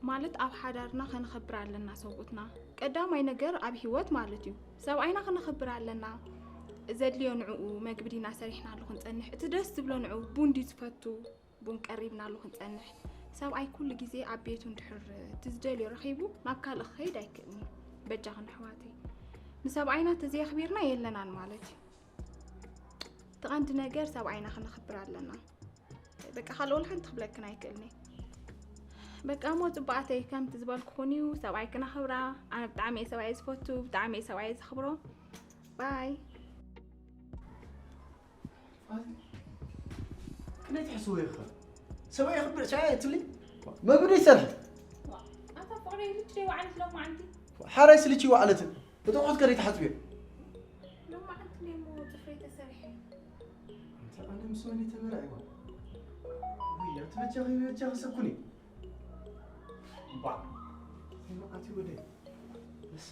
ማለት ኣብ ሓዳርና ከነኸብር ኣለና ሰብኡትና። ቀዳማይ ነገር ኣብ ህይወት ማለት እዩ። ሰብኣይና ከነኸብር ኣለና። ዘድልዮ ንዕኡ መግቢ ዲና ሰሪሕናሉ ክንጸንሕ፣ እቲ ደስ ዝብሎ ንዕኡ ቡን ድዩ ዝፈቱ፣ ቡን ቀሪብናሉ ክንጸንሕ። ሰብኣይ ኩሉ ግዜ ኣብ ቤቱ እንድሕር እቲ ዝደልዮ ረኺቡ ናብ ካልእ ክኸይድ ኣይክእልን እዩ። በጃኽን ኣሕዋተይ፣ ንሰብኣይና ተዘየኽቢርና የለናን ማለት እዩ። እቲ ቀንዲ ነገር ሰብኣይና ክነኽብር ኣለና። በቃ ካልእ ወላ ሓንቲ ክብለክን ኣይክእልን እየ። በቃ እሞ ጽቡቓተይ ከምቲ ዝበልኩኹን እዩ፣ ሰብኣይ ክነኽብራ። ኣነ ብጣዕሚ እየ ሰብኣይ ዝፈቱ፣ ብጣዕሚ እየ ሰብኣይ ዘኽብሮ። ባይ። ክንደይ ትሕስዎ ኢኻ? ሰብኣይ የኽብር ቻ ትብሊ? መግቢ ዶ ይሰርሕ? ኣታ ፍቕረይ ልች ደይ ዋዕለት ሎማዓንቲ። ሓራይ ስልቺ ዋዕለትን እተቑሑት ከደይ ተሓጽብዮ? ሎማዓንቲ ደሞ ጽፍረይ ተሰሪሐ። ኣንተ ኣነ ምስ መን ተመርዒዋ? ውይ ኣቲ በጃኺ በጃኺ ሰኩኒ። ባ መዓት ወደይ። በስ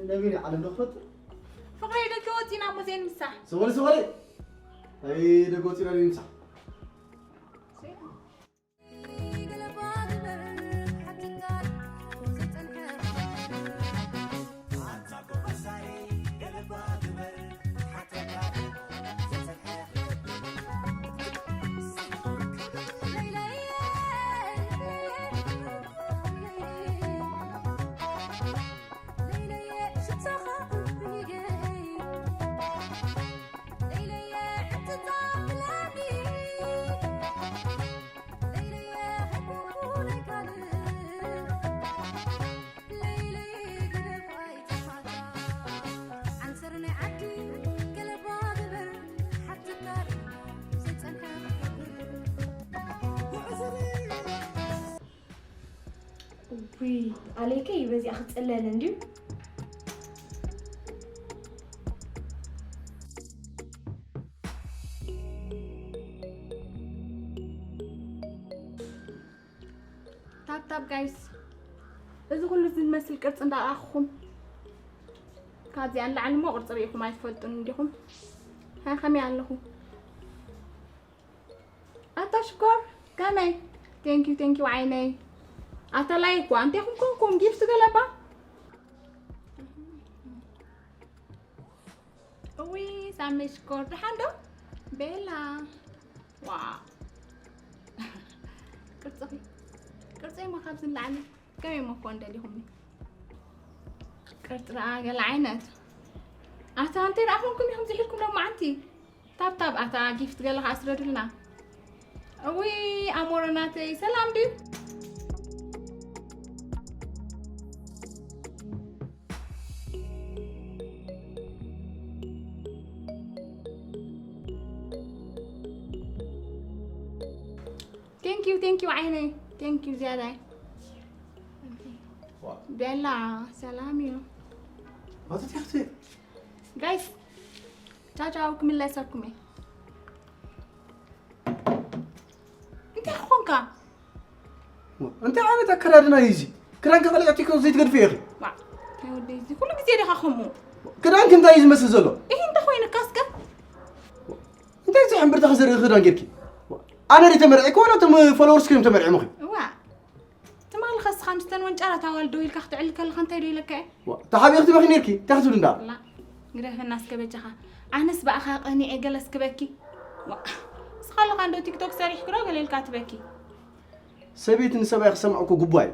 ነቢኒ ዓለም ዶ ክፈጥር? ፍቕረይ ደገ ወፂና እሞ ዜን ምሳሕ። ስወሪ ስወሪ። ኣይ ደገ ወፂና ዜን ምሳሕ። ውይ ኣሌከይ በዚኣ ክፅለል እንድዩ። ታብታብ ጋይስ፣ እዚ ኩሉ ዝመስል ቅርፂ እንዳረኣኹም ካብዚኣ ንላዕሊ እሞ ቅርፂ ርኢኹም ኣይትፈልጡን እንዲኹም። ሃይ ከመይ ኣለኹ? ኣታ ሽኮር ከመይ? ቴንኪዩ ቴንኪዩ ዓይነይ። ኣታ ላይክ ዋ እንቴኹም ኮንኩም ጊፍት ገለባ። እዊ ሳሚ ሽኮር ደሓን ዶ? ቤላ ዋ ቅርፅኺ ቅርፀይ ማ ካብዚ ንላዕሊ ከመይ ሞ ኮን ደሊኹምኒ? ቅርፂ ደኣ ገለ ዓይነት ኣታ እንተይ ደኣ ኮንኩም ኢኹም ዝሒልኩም ሎማዓንቲ? ታብታብ ኣታ ጊፍት ገለ ከኣ ስደዱልና። እውይ ኣሞረ ናተይ ሰላም ድዩ? Thank you thank you ዓይነይ thank you ዝያዳይ። ቤላ ሰላም እዩ። ኣቶ ትሕቲ ጋይስ ቻው ቻው ክምለሰኩም እየ። እንታይ ክኾንካ? እንታይ ዓይነት ኣከዳድና እዩ እዚ? ክዳንካ ቀሊዐ ቲክቶክ ዘይትገድፊ ኢኺ። ዋ እንታይ ወደይ እዚ ኩሉ ግዜ ዲኻ ከምኡ? ክዳንኪ እንታይ እዩ ዝመስል ዘሎ? ይህ እንታይ ኮይንካ እስከ? እንታይ እዚ ሕምብርታ ክዘርኢ ክዳን ጌርኪ? ኣነ ዲ ተመርዒ ከሆነ እቶም ፎሎወርስ ክዮም ተመርዒ ምኺ። ዋ ትማሊ ኸስኻ ምስተን ወንጫራት ኣዋልድ ደው ኢልካ ክትዕል ከለኻ እንታይ ዶ ኢለካ እየ? ዋ ተሓቢእኺ ትበኺ ኔርኪ እንታይ ክትብሊ እንዳ? ላ ግደፈና እስከ በጃኻ። ኣነስ ብኣኻ ቀኒዐ ገለ እስክበኪ። ዋ እስኻ ኣለኻ እንዶ ቲክቶክ ሰሪሕኪ ዶ ገለ ኢልካ ትበኪ? ሰበይቲ ንሰብኣይ ክሰምዕ እኮ ግቡእ እዩ።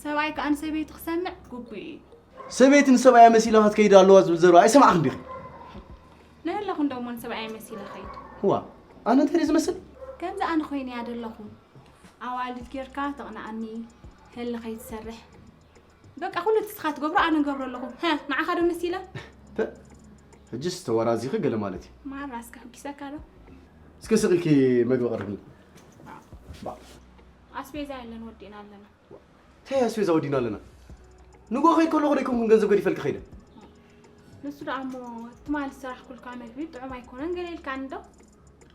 ሰብኣይ ከኣ ንሰበይቲ ክሰምዕ ግቡእ እዩ። ሰበይቲ ንሰብኣያ መሲላ ክትከይድ ኣለዋ ዝብል ዘረባ ኣይሰማዕክን ዲኺ? ንህለኹ እንዶ እሞ ንሰብኣያ መሲለ ኸይድ። ዋ ኣነ እንታይ ድየ ዝመስል? ከምዚ ኣነ ኮይነ እያ ደለኹ። ኣዋልድ ጌርካ ተቕንኣኒ ህሊ ከይትሰርሕ። በቃ ኩሉ እቲ ንስኻ ትገብሮ ኣነ እገብሮ ኣለኹ። ሀ ንዓኻ ዶ መሲለ? ተ- ሕጅስ ተወራዚኺ ገለ ማለት እዩ። ማራ እስከ ሕጒሰካ ዶ? እስከ ስቕ ኢልኪ መግቢ ኣቕርብኒ። ኣስቤዛ የለን ወዲእና ኣለና። እንታይ ኣስቤዛ ወዲእና ኣለና? ንግሆ ከይድ ከለኹ ዶ ኣይኮንኩን ገንዘብ ገዲፈልኪ ከይደ? ንሱ ደኣ እሞ ትማሊ ዝሰራሕኩልካ መግቢ ጥዑም ኣይኮነን ገለ ኢልካኒ ዶ?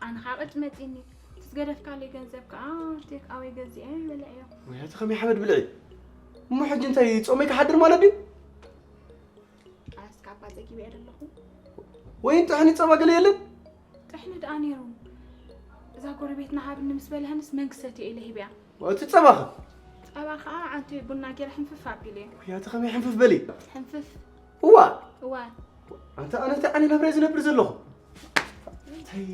ኣነ ኸዓ ቅጭ መፂኒ እቲ ዝገደፍካለይ ገንዘብ ከዓ ቴክ ኣወይ ገዚኤ በልዐዮ። ወይ ኣቲ ከመይ ሓመድ ብልዒ? እሞ ሕጂ እንታይ ፆመይ ክሓድር ማለት ድዩ? ኣነስ ካባ ፀጊበ እየ ዘለኹ። ወይን ጥሕኒ ፀባ ገለ የለን? ጥሕኒ ደኣ ነይሩ። እዛ ጎረቤትና ሃብኒ ምስ በልሀንስ መን ክሰትዮ ኢለ ሂበያ። እቲ ፀባኸ? ኣብኣ ኸዓ ዓንቲ ቡና ገይረ ሕንፍፍ ኣቢለ። ያተ ኸመይ ሕንፍፍ በሊ። ሕንፍፍ እዋ እዋ ኣንተ ኣነ እንታይ ዓይነት ናብራ ዝነብር ዘለኹ? እንታይ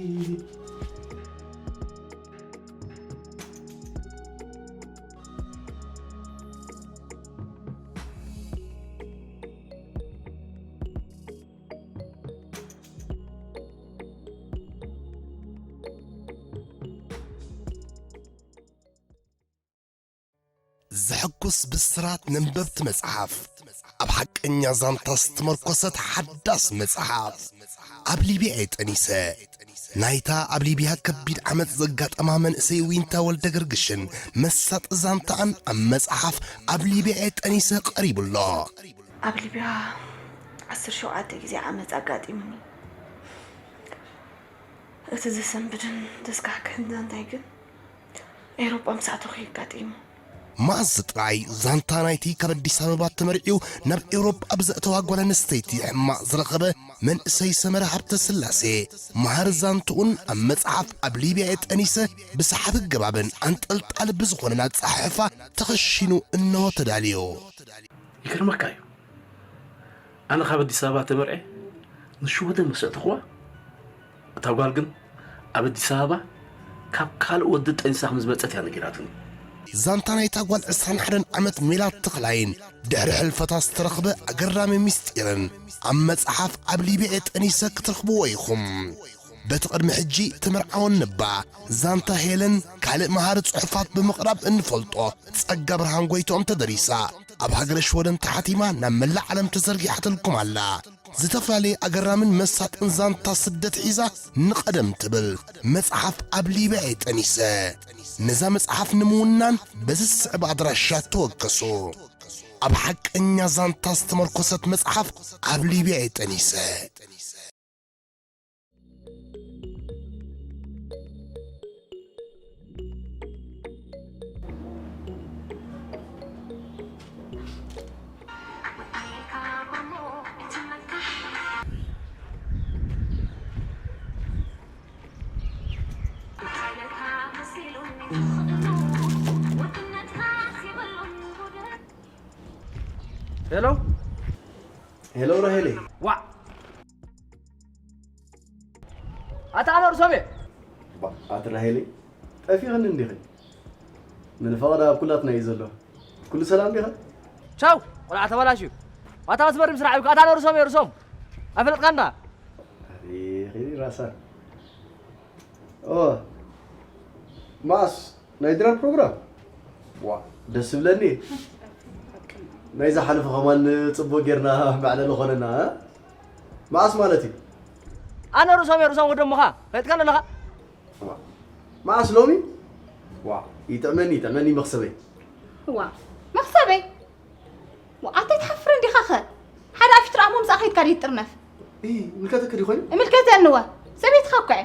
ዘሐጉስ ብስራት ነንበብቲ መጽሓፍ፣ ኣብ ሓቀኛ ዛንታ ዝተመርኮሰት ሓዳስ መጽሓፍ፣ ኣብ ሊብያ እየ ጠኒሰ። ናይታ ኣብ ሊብያ ከቢድ ዓመጽ ዘጋጠማ መንእሰይ ዊንታ ወልደገርግሽን መሳጢ ዛንታኣን ኣብ መጽሓፍ ኣብ ሊብያ እየ ጠኒሰ ቀሪቡ ኣሎ። ኣብ ሊብያ ዓሰርተ ሸውዓተ ግዜ ዓመጽ ኣጋጢሙኒ። እቲ ዘሰንብድን ዘስካሕክሕን ዛንታይ ግን ኤውሮጳ ምስ ኣተኹ እዩ ኣጋጢሙ። መኣዝ ጥራይ ዛንታ ናይቲ ካብ ኣዲስ ኣበባ ተመርዕዩ ናብ ኤውሮጳ ብዘእተዋ ጓል ኣንስተይቲ ሕማቕ ዝረኸበ መንእሰይ ሰመረ ሃብተስላሴ መሃሪ ዛንትኡን ኣብ መጽሓፍ ኣብ ሊብያ እየ ጠኒሰ ብሰሓቢ ኣገባብን ኣንጠልጣሊ ብዝኾነን ኣጸሓሕፋ ተኸሺኑ እነሆ ተዳልዩ። ይገርመካ እዩ። ኣነ ካብ ኣዲስ ኣበባ ተመርዕየ ንሽወደን ምስ ኣእተኹዋ፣ እታ ጓል ግን ኣብ ኣዲስ ኣበባ ካብ ካልእ ወዲ ጠኒሳ ከም ዝመጸት እያ ነጊራትኒ። ዛንታ ናይታ ጓል ዕስራን ሓደን ዓመት ሜላት ተኽላይን ድሕሪ ሕልፈታ ዝተረኽበ ኣገራሚ ምስጢርን ኣብ መጽሓፍ ኣብ ሊብያ ጠኒሰ ክትረኽብዎ ኢኹም። በቲ ቅድሚ ሕጂ ተመርዓወን እባ ዛንታ ሄለን ካልእ መሃሪ ጽሑፋት ብምቕራብ እንፈልጦ ጸጋ ብርሃን ጎይትኦም ተደሪሳ ኣብ ሃገረ ሽወደን ተሓቲማ ናብ መላእ ዓለም ተዘርጊሓትልኩም ኣላ። ዝተፈላለየ ኣገራምን መሳጥን ዛንታ ስደት ሒዛ ንቐደም ትብል መጽሓፍ ኣብ ሊብያ እየ ጠኒሰ። ነዛ መጽሓፍ ንምውናን በዚ ዝስዕብ ኣድራሻ ተወከሱ። ኣብ ሓቀኛ ዛንታ ዝተመርኮሰት መጽሓፍ ኣብ ሊብያ እየ ጠኒሰ። ሄሎ ሄሎ ራሄለይ። ዋ ኣታ ኣነ ርሶም እየ። ኣቲ ራሄለይ ጠፊኽኒ እንዲኺ? ምንፋቕ ደኣ ኣብ ኩላትና እዩ ዘሎ። ኩሉ ሰላም ዲኻ? ቻው ቆልዓ ተበላሽዩ። ኣታ መስመር ምስራሕ እዩ። ኣታ ኣነ ርሶም እየ ርሶም። ኣፈለጥካና? ኣሪኺ ራሳ ኦ ማስ ናይ ድራር ፕሮግራም ዋ ደስ ዝብለኒ ናይ ዝሓለፈ ከማን ፅቡቅ ጌርና መዕለሊ ኮነና እ? መዓስ ማለት እዩ ኣነ ርእሶም እየ ርእሶም ወደሞኻ ፈጥካ ኣለኻ ዋ መዓስ ሎሚ ዋ ይጥዕመኒ ይጥዕመኒ መክሰበይ ዋ መክሰበይ ኣንታይ ትሓፍር እንዲኻ ኸ ሓደ ኣፊት ረኣሞ ምሳኻ ኢድካ ድዩ ትጥርነፍ ምልከተኪ ድዩ ኮይኑ እምልከተኒ ወ ሰበይትኻ እኮ እየ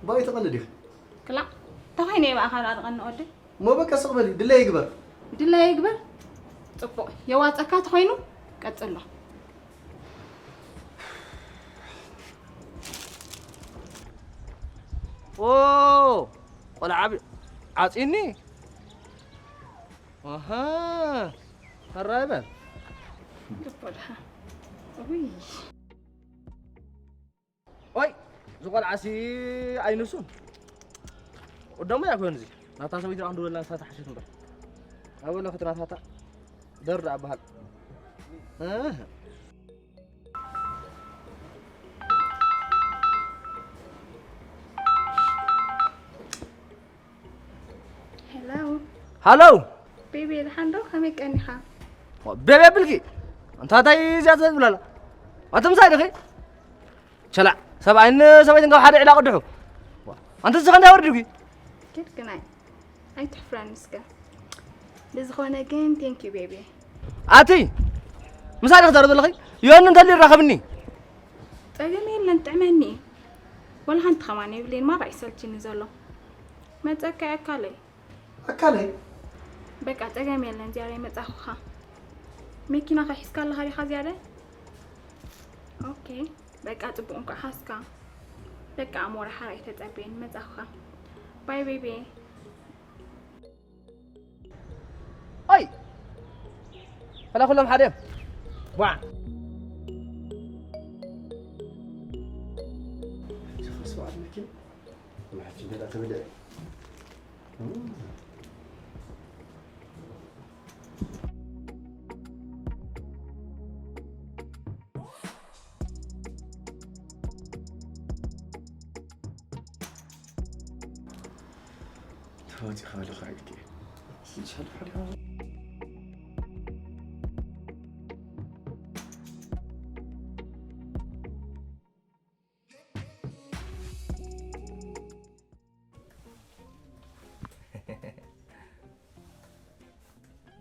ባይ ተቐልድ ኢኺ ክላእ እንታይ ኮይኑ እየ ብኣኻ ዳኣ ዝቐንእ ወደይ እሞ በቃ ስቕ በሊ ድለይ ይግበር ድለይ ይግበር ፅቡቕ የዋፀካ ተኾይኑ ቀፅሎ ኦ ቆልዓ ዓፂኒ ኣሃ ሕራይ በል ኦይ እዚ ቆልዓሲ ኣይንሱን ወደሞ እያ ኮይን እዚ ናታ ሰበይቲ ደኣ ክንድወላ ንሳ ተሓሸት እምበር ኣበለ ክትናታታ ደር ደኣ በሃል ሃሎ ቤቢ ደሓን ዶ ከመይ ቀኒኻ ቤቢ ኣብልኪ እንታታይ እዚኣ ትብላላ ኣቲ ምሳይ ድኺ ሸላዕ ሰብኣይን ሰበይትን ካብ ሓደ ዕዳ ቅድሑ ኣንቲ ዝኸ እንታይ ወርድኪ ኪድ ግናይ ኣይትሕፍረኒ እስከ ብዝኾነ ግን ቴንኪዩ ቤቢ ኣቲ ምሳይ ድኺ ተረብ ዘለኺ ዮኒ እንተሊ ይራኸብኒ ጸገም የለን ጥዕመኒ እዩ ወላ ሓንቲ ከማን የብለይን ማራ ይሰልችኒ ዘሎ መጸካ ኣካለይ ኣካለይ በቃ ጸገም የለን ዝያዳይ መጻኹኻ መኪናኻ ሒዝካ ኣለኻ ዲኻ ዝያዳይ ኦኬ በቃ ጽቡቕ እንኳዕ ሓዝካ በቃ ኣሞራ ሓራይ ተጸበየኒ መጻኹኻ ባይ ቤቢ ፈላ ኩሎም ሓደ እዮም። ቧዕ። ሸኸስ በዓል መኪና። ማሕቲ እንደ ተበደዐ። ተወፂኻ ኣለኻ ኢልኪ።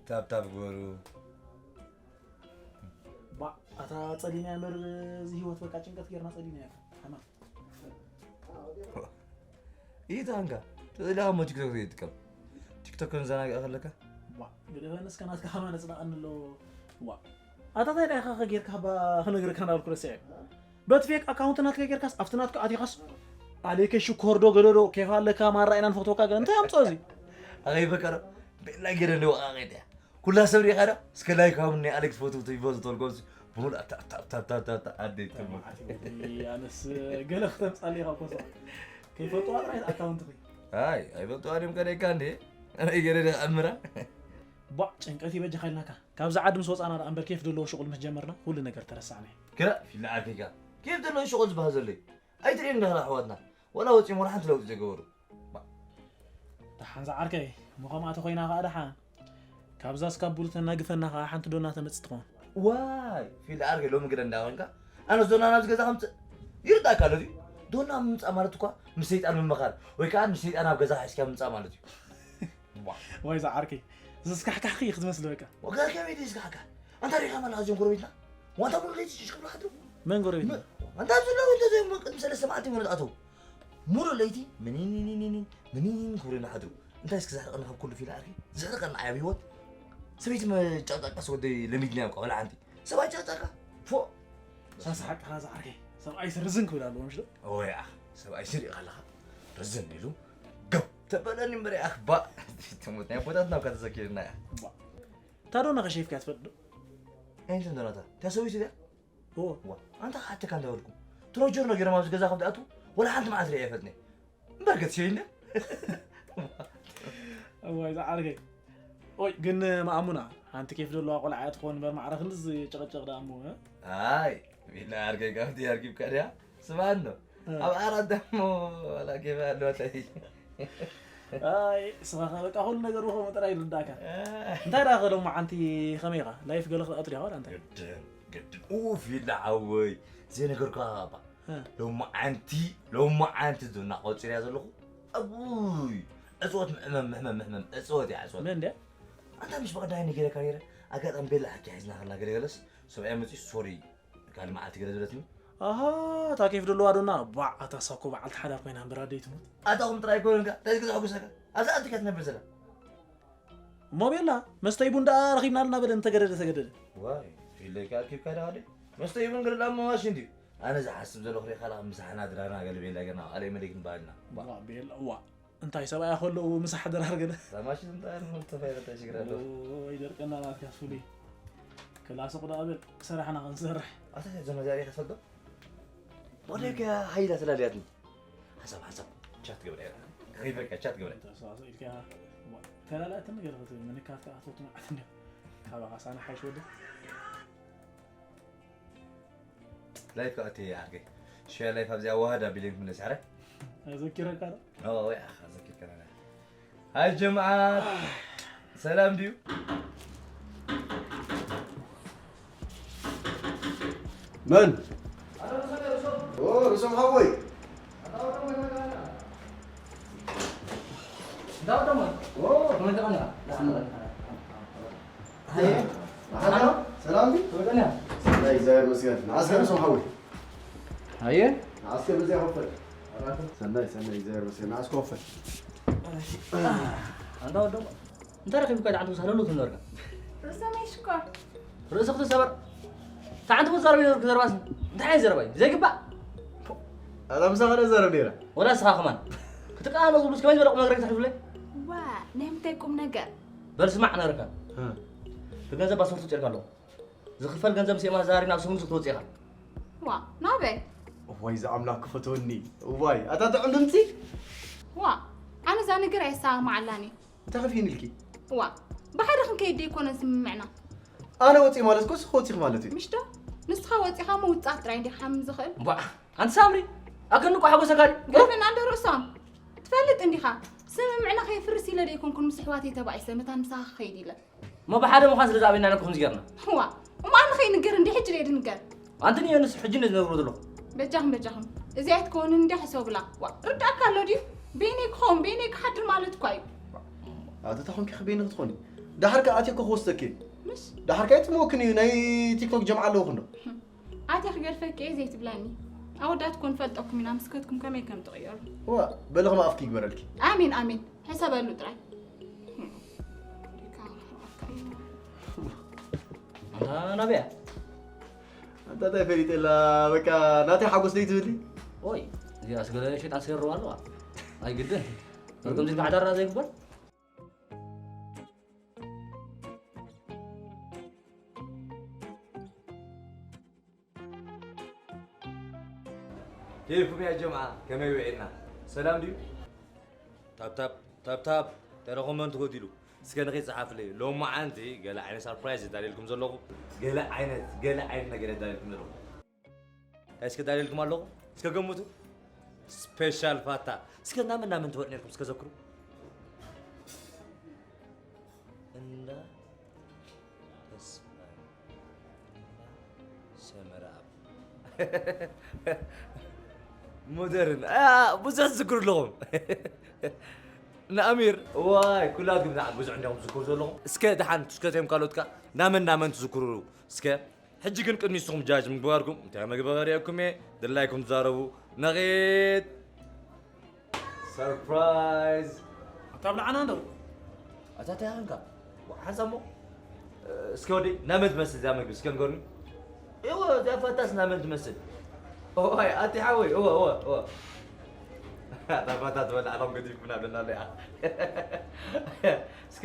ታብታብ ግበሩ። ባ፣ ኣታ ጸሊና እምበር፣ እዚ ህይወት በቃ ጭንቀት ጌርና ጸሊና እያ። ሓማ። ኢታንካ፣ ተዘሊኻ እሞ ቲክቶክ ዘይጥቀም። ቲክቶክ ክንዘናግዕ ከለካ? ባ፣ ግደፈኒ እስከ ናትካ ከማን ኣጽናቐኒ ኣሎ። ዋ። ኣታ እንታይ ዳይኻ ከጌርካ ባ ክነግረካ እንዳበልኩ ረሲዐ። በቲ ፌክ ኣካውንት ናትካ ጌርካስ፣ ኣብቲ ናትካ ኣቲኻስ፣ ኣሌከ ሽኮር ዶ ገለ ዶ፣ ኬፍ ኣለካ፣ ማራ ኢና ንፈትወካ ገለ፣ እንታይ ኣምጽኦ እዚ? ኣኸይ በቀረ፣ ቤላ ገለ እንደው ኣኸይ ዲያ። ኩላ ሰብ ሪኻ ዶ? እስከ ላይክ ሃቡኒ፣ ኣሌክስ ፎቶ ትይቦ ዝተልጎምሲ፣ ብሙሉ ኣታ፣ ኣታ፣ ኣታ፣ ኣታ፣ ኣታ፣ ኣታ፣ ኣደይ ትሙ። ኣነስ ገለ ክተምጻለይ ካብ ኮሶ። ከይፈልጥዋ ጥራይ ኣካውንት ኸይ። ኣይ፣ ኣይፈልጥዋ ድም ከደይካ እንዴ? ኣይ ገለ ደ ኣምራ። ቧዕ፣ ጭንቀት ይበጃኻ ኢልናካ። ካብዛ ዓዲ ምስ ወጻና ደኣ እምበር ኬፍ ዘለዎ ሽቑል ምስ ጀመርና፣ ኩሉ ነገር ተረሳዕና። ግራ ፊላ ዓርከይካ። ኬፍ ዘለዎ ሽቑል ዝበሃል ዘሎ እዩ። ኣይትርእን ዳህላ ኣሕዋትና። ወላ ወጺኦም ወላ ሓንቲ ለውጢ ዘይገበሩ። ባ-፣ ደሓን ዝዓርከይ፣ እሞ ከምኣ ተኾይና ኸኣ ደሓን። ካብዛ ስካብ ቡሉ ተናግፈና ኸኣ ሓንቲ ዶና ተመጽእ ትኸውን። ዋይ፣ ፊላ ዓርከይ፣ ሎሚ ግደ እንዳ ኾንካ፣ ኣነስ ዶና ናብዚ ገዛ ከምጽእ ይርዳእካ ኣሎ ድዩ? ዶና ምምጻእ ማለት እኳ ምስ ሰይጣን ምምኻር፣ ወይ ከኣ ንሰይጣን ኣብ ገዛ ሒዝካ ምምጻእ ማለት እዩ። ዋ። ወይ ዝዓርከይ፣ ዝስካሕካሕኪ እዩ ክትመስሊ በቃ። ወጋ ከመይ ድዩ ዝስካሕካሕ? ኣንታ ሪኻ መላ እዚኦም ጎረቤትና? ዋንታ ሙሉ ለይቲ ሽሽ ክብሉ ሓድሩ። መን ጎረቤትና? መ-፣ ኣንታ ኣብዚ ኣለዉ እንተ ዘዮም ቅድሚ ሰለስተ መዓልቲ እዮም ዝኣተዉ። ሙሉ ለይቲ ምኒኒኒኒኒ ምኒኒን ክብሉና ሓድሩ። እንታይ እስኪ ዘሕርቐና ካብ ኩሉ ፊል ዓርኪ? ዘሕርቐና ዓቢ ህይወት። ሰበይቲ መጫጫቃስ ወደይ ለሚድናዮ እኳ ወላ ሓንቲ። ሰብኣይ ጫጫካ? ፎእ! ሳሳ ሓቅኻ ዝዓርከይ። ሰብኣይስ ርዝን ክብል ኣለዎ፣ ምሽ ዶ? ኦይ፣ ኣኽ፣ ሰብኣይስ ሪእኻ ኣለኻ? ርዝን ኢሉ ገብ ተበለኒ እምበር፣ ኣኽ፣ ባእ! ትሙት ናይ ኣቦታትና እኳ ተዘኪርና፣ ኣኽ። ባእ! እታ ዶና ከ ሸይፍካ ትፈልጥ ዶ? ኣየንተን ዶናታ? እታ ሰበይቲ ድያ? እዎ። ዋ፣ ኣንታ ክሓተካ እንዳበልኩ። ትሮጀር ነጊሮም ኣብዚ ገዛ ከም ትኣትዉ፣ ወላ ሓንቲ መዓልቲ ሪኣ ኣይፈልጥን እየ። እምበር ገት ሸይነ። እዋይ፣ ዝዓርከይ። ኦይ፣ ግን መኣሙና፣ ሓንቲ ኬፍ ዘለዋ ቆልዓ እያ ትኸውን እምበር፣ ማዕረ ክንድዚ ጭቕጭቕ ደኣ እሞ፣ እ? ኣይ፣ ቢላ ዓርከይ፣ ካብቲ ኣርኪብካ ድያ? ስምዓ እንዶ፣ እ። ኣብ ዓራት ደሞ ዋላ ኬፍ ኣለዋ፣ እንታይ? ኣይ፣ ስኻ ኸ በቃ፣ ኩሉ ነገር ብኸምኡ ጥራይ ይርዳእካ። እ። እንታይ ደኣ ኸ ሎማዓንቲ ኸመይ ኢኻ? ላይፍ ገለ ክትኣቱ ዲኻ ዋላ እንታይ? ግድን፣ ግድን። ኡፍ፣ ቢላ ዓወይ፣ ዘይነገርኩኻ እባ። እ። ሎማዓንቲ፣ ሎማዓንቲ ዶ እናቖጺረያ ዘለኹ? ኣቡይ! እጽወት ምሕመም፣ ምሕመም፣ ምሕመም፣ እጽወት እያ፣ እጽወት። መን ድያ? ኣንታ ምሽ በቐዳይ ነጊረካ ነይረ፣ ኣጋጣሚ ቤላ ሓኪ ሒዝና ከላ ገለ ገለስ፣ ሰብኣይ መጺኡ፣ ሶሪ፣ ካልእ መዓልቲ ገለ ዝበለትኒ። ኣሃ፣ እታ ኬፍ ደለዋ ዶና፣ ባዕ፣ ኣታ እሳ እኮ በዓልቲ ሓዳር ኮይና እምበር ኣደይ ትሙት። ኣታ ኹም ጥራይ ኮይንካ፣ እንታይ ዝገዛእኩ ሰካ? ኣብዛ ኣንቲካ ትነብር ዘላ? እሞ ቤላ፣ መስተይ ቡን ደኣ ረኺብና ኣለና በለ፣ እንተገደደ ተገደደ። ዋይ፣ ፊለይ ከኣ ኣርኪብካ ደኣ ወደይ። መስተይ ቡን ገለ ደኣ እሞ ማሽን ድዩ? ኣነ ዝሓስብ ዘለኹ ሪኢኻ ደኣ ምሳሕና ድራና ገለ ቤላ ገና ካልእ መሊክ ንበሃልና። ዋ። ዋ፣ ቤላ፣ ዋ። እንታይ ሰብኣያ ከለዉ ምሳሕ ድራር ገለ? እዛ ማሽን እንታይ ነው ተፋይረታ ሽግር ኣለዎ? ኦይ፣ ደርቀና ናትካ ፍሉይ። ክላስ እኮ ደኣ በል፣ ሰራሕና ክንሰርሕ። ኣታ ዘመዛሪ ከፈልዶ? ወደይ ከ ሃይላ ተላልያትኒ። ሓሳብ፣ ሓሳብ። ቻት ገብረ። ሪበካ ቻት ገብረ። ተሳሰ ኢልካ። ተላላእትን ነገር ክትብል፣ ምንካት ከኣ ትፈቱ መዓት እንዲያ። ካባኻ ሳና ሓይሽ ወደ። ላይፍ ከኣ እትይ ዓርከይ። ሸያ ላይፍ ኣብዚኣ ዋህድ ኣቢለ ክምለስ፣ ኣረ? ኣዘኪረካ ዶ? ኦ፣ ወይ ኣኻ፣ ኣዘኪርከና። ሃይ ጀምዓት፣ ሰላም ድዩ? መን? ኦ፣ ርሶም ሓወይ። ኦ። ሃየ፣ ሰላም ድዩ? ሰናይ፣ እግዚኣብሔር ይመስገን። ንዓስከር ርሶም ሓወይ። ሃየ። ንዓስከር በዚያ ኮፈል። ሰናይ፣ ሰናይ፣ እግዚኣብሔር ይመስገን። ንዓስከር ኮፈል። ኣንታ ወዶም፣ እንታይ ረኺብካ? ደሓን ትውሳነ ሎ ትነርካ። ርእሰ ማይ ሽኮር። ርእስኺ ትሰበር። እታ ሓንቲ ትዛረብ ይነበርክ ዘረባስ እንታይ ዓይነት ዘረባ እዩ? ዘይግባእ። ኣታ ምሳኻ ዶ እዛረብ ነይረ? ወላ ንስኻ ከማን። ክትቃለሱ ብሉስ ከመይ ዝበለ ቁም ነገር እዩ ተሕልፉለይ? ዋ፣ ናይ ምንታይ ቁም ነገር? በል ስማዕ ነርካ። እ። ብገንዘብ ፓስፖርት ውጭልካ ኣለኹ። ዝኽፈል ገንዘብ ምስ ኤማ ተዘራሪብና ኣብ ሰሙን ክትወጽእ ኢኻ። ዋ ናበይ? ዋይ ዝኣምላኽ ክፈትወኒ። ዋይ ኣታ ጥዑም ድምፂ። ዋ ኣነ እዛ ነገር ኣየሰማማዓላን እዩ። እንታይ ከፊእኒ ኢልኪ? ዋ ብሓደ ክንከይድ ዶ ኣይኮነን ስምምዕና? ኣነ ወፂእ ማለት እኮ ንስኺ ወፂኺ ማለት እዩ። ምሽ ዶ? ንስኻ ወፂኻ ምውፃእ ጥራይ እንዲኻ ሓምም ዝኽእል። ቧዕ! ኣንቲ ሳምሪ፣ ኣከኒ እኮ ሓጎሰካ ድዩ? ገርፍና እንደ ርእሶም ትፈልጥ እንዲኻ። ስምምዕና ከየፍርስ ኢለ ዶ ኣይኮንኩን ምስ ኣሕዋተይ ተባኢሰ መታን ምሳኻ ክኸይድ ኢለ። እሞ ብሓደ ምዃን ስለ ዝኣበየና ኢልና እኮ ከምዚ ጌርና። ዋ እሞ ኣነ ከይንገር እንዲ ሕጂ ድየ ድንገር? ኣንቲ ንየንስ ሕጂ እንደ ዝነግሮ ዘለኹ። በጃኹም በጃኹም እዚኣ ኣይትከውንን እንዲ ሕሰቡላ። ዋ ርዳእካ ኣሎ ድዩ? በይነይ ክኸውን በይነይ ክሓድር ማለት እኳ እዩ። ኣቲ ተኾንኪ ክበይኒ ክትኾኒ። ዳሕር ከኣ ኣትየ እኮ ክወስደኪ። ምሽ ዳሕር ከኣ ይጥመወክን እዩ ናይ ቲክቶክ ጀምዓ ኣለውኹ እንዶ። ኣትየ ክገድፈኪ እየ ዘይትብለኒ። ኣወዳት እኮ ንፈልጠኩም ኢና ምስ ከድኩም ከመይ ከም ትቕየሩ። ዋ በልኺ ማኣፍኪ ይግበረልኪ። ኣሜን ኣሜን ሕሰበሉ ጥራይ። ኣንታ ናበያ ኣንታ እንታይ ፈሊጠላ በቃ ናተይ ሓጎስ ደይ ትብሊ። ኦይ እዚኣስ ገለ ሸይጣን ሰይርዋ ኣለዋ። ኣይግድን ከምዚ ኢልካ ዓዳራ ዘይግበር። ኬፍኩም ያ ጀምዓ ከመይ ውዒልና ሰላም ድዩ? ታብታብ ታብታብ ተረኹም መን ትጎዲሉ እስከ ንኺ ጸሓፍለይ ሎማዓንቲ ገለ ዓይነት ሰርፕራይዝ እዳልየልኩም ዘለኹ ገለ ዓይነት ገለ ዓይነት ነገር እዳልየልኩም ዘለኹ እንታይ እስከ እዳልየልኩም ኣለኹ እስከ ገምቱ ስፔሻል ፋታ እስከ ናምን ናምን ትበልዑ ነርኩም እስከ ዘክሩ እንዳ ተስፋይ እንዳ ሰመረኣብ ሞደርን ብዙሕ ትዝክሩ ኣለኹም ንኣሚር ዋይ ኩላትኩም ብዙሕ እንዲኹም ትዝክሩ ዘለኹም እስከ ደሓን ትስከትዮም ካልኦትካ ናመን ናመን ትዝክሩ እስከ ሕጂ ግን ቅድሚ ንስኹም ጃጅ ምግባርኩም እንታይ መግበሪ እየኩም እየ ድላይኩም ትዛረቡ ነቒት ሰርፕራይዝ ኣታ ብልዓና እንደው ኣታ እንታይ ሃንካ ሓንሳሞ እስኪ ወዲ ናመን ትመስል እዚኣ መግቢ እስከ ንገርኒ እወ እዚኣ ፋታስ ናመን ትመስል ኦይ ኣቲ ሓወይ እወ እወ እወ ኣታ ፋታ ትበልዕ ኣሎም ገዲፍኩምና ኣለና ኣለያ እስከ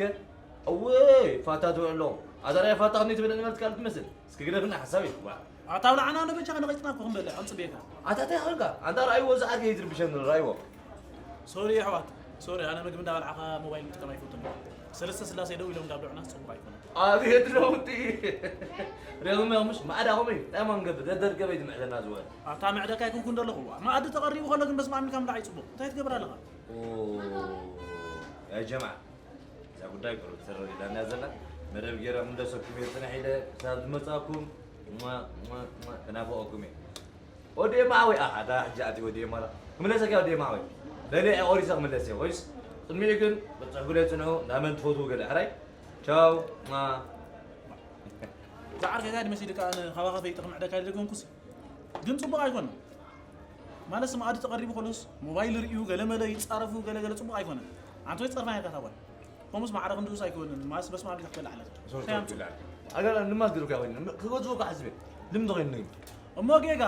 እወይ ፋታ ትበልዕ ኣለኹም ኣታ ራያ ፋታ ክንደይ ትበልዕ ነበርትካ ትመስል እስኪ ግደፍና ሓሳብ እዩ ኣታ ብልዓና ንበጃ ንቐይጥና እኮ ክንበልዕ ኣንጽብየካ ኣታ እንታይ ኾንካ ኣንታ ረኣይዎ ዝዓርከ ይትርብሸኒ ረኣይዎ ሶሪ ኣሕዋት ሶሪ ኣነ ምግቢ እንዳበልዓኻ ሞባይል ምጥቃም ኣይፈቱን ሰለስተ ስላሴ ደው ኢሎም እንዳብልዑና ጽቡቅ ኣይኮነን ኣቤት ለውጢ ሪኦም ምሽ ማዕዳ ኸመይ እንታይ ማን ገብር ደደርገበ ይትምዕደና ዝወል ኣታ ምዕደካ ኣይኮንኩን ዘለኹ ማኣዲ ተቐሪቡ ከሎ ግን በስማዕሚልካ ምብላዕ ይጽቡቅ እንታይ ትገብር ኣለኻ ያ ጀማዓ እዛ ጉዳይ ቁሩብ ትርር ኢላና ዘላ መደብ ገይረ ምለሰኩም እየ ፅንሕ ኢለ ክሳብ ዝመፃኩም ተናፈቐኩም እየ ወዲ ማዓወይ ኣሓ ዳ ሕጂ ኣቲ ወዲ ማላ ክምለሰካ ወዲ ማዓወይ ለለ ቆሪሰ ክምለስ እየ ወይስ ቅድሚኡ ግን ብፅሕጉለ ፅንሑ ናመን ትፈትዉ ገለ ሕራይ ቻው ዝዓርከካ ድመሲ ደቃ ካባኻ ፈይጥኽ ምዕደካ ይደገንኩስ ግን ፅቡቅ ኣይኮነን ማለት ስም ኣዲ ተቐሪቡ ከሎስ ሞባይል ርእዩ ገለመለ ይፃረፉ ገለገለ ፅቡቅ ኣይኮነን ኣንተ ወይ ፀርፋ ያካታወል ከምኡስ ማዕረ ክንድኡስ ኣይኮንን ማስ በስመ ኣብ ኢልካ ክትበልዕ ኣለካ እንታይ ኣምፅእ ኣገላ ንማስ ድሩክ ያወኝ ክወዝወ ካሕዝቤ ልምድ ኸይኑ እሞ ጌጋ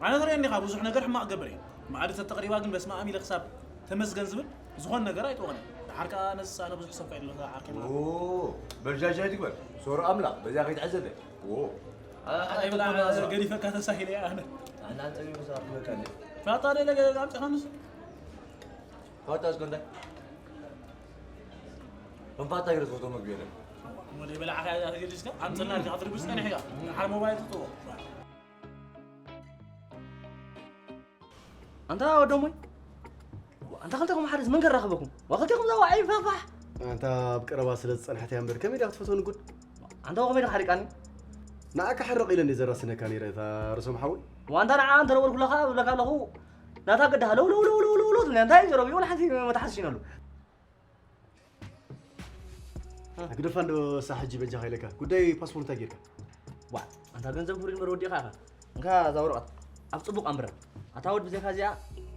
ኣነ ትሪኦ እንዲኻ ብዙሕ ነገር ሕማቕ ገብር እየ መኣዲ ተተቕሪባ ግን በስመ ኣብ ኢለ ክሳብ ተመስገን ዝብል ዝኾን ነገር ኣይጠወነ ድሓር ከዓ ኣነስ ኣነ ብዙሕ ሰብ ከይድለካ ዓርኪ ማለት በልጃጃ ይትግበር ሶር ኣምላኽ በዚኣ ከይትሕዘለ ገዲፈካ ተሳሂለ ኣነ ፋታ ደለ ኣምፅኻ ንሱ ፋታ እስከ እንታይ ከም ፋታ ገለ ዝፈትዎ ምግቢ የለን ወደ በላዕካ ተገዲስካ ኣምፅና ኢልካ ክትርብስ ፀኒሕካ ሓር ሞባይል ትጥዎ ኣንታ ወደሞይ ኣንታ ክልተኹም ሓደስ መን ከራኽበኩም ዋ ክልተኹም ዛዋ ዓይፋፋሕ ኣንታ ኣብ ቀረባ ስለ ዝፀንሐት እያ እምበር ከመይ ድያ ክትፈትወኒ ጉድ ኣንታ ከመይ ድካ ሓሪቃኒ ንዓካ ሕርቕ ኢለ እንደ ዘራስነካ ነይረ እታ ርሶም ሓወይ ዋንታ ንዓ እንተ ነበርኩ ለኻ ብለካ ኣለኹ ናታ ገዳሃ ለው ለው ለው ለው ለው ለው እንታይ ዘረብዮ ወላ ሓንቲ መታሓዝ ሽነሉ ግደፋ እንዶ እሳ ሕጂ በጃኻ ኢለካ ጉዳይ ፓስፖርት እንታይ ጌርካ ዋ ኣንታ ገንዘብ ክብሪ ንበር ወዲኻ ኢኻ እንካ እዛ ወረቐት ኣብ ጽቡቕ ኣንብራ ኣታ ወድ ብዘይካ እዚኣ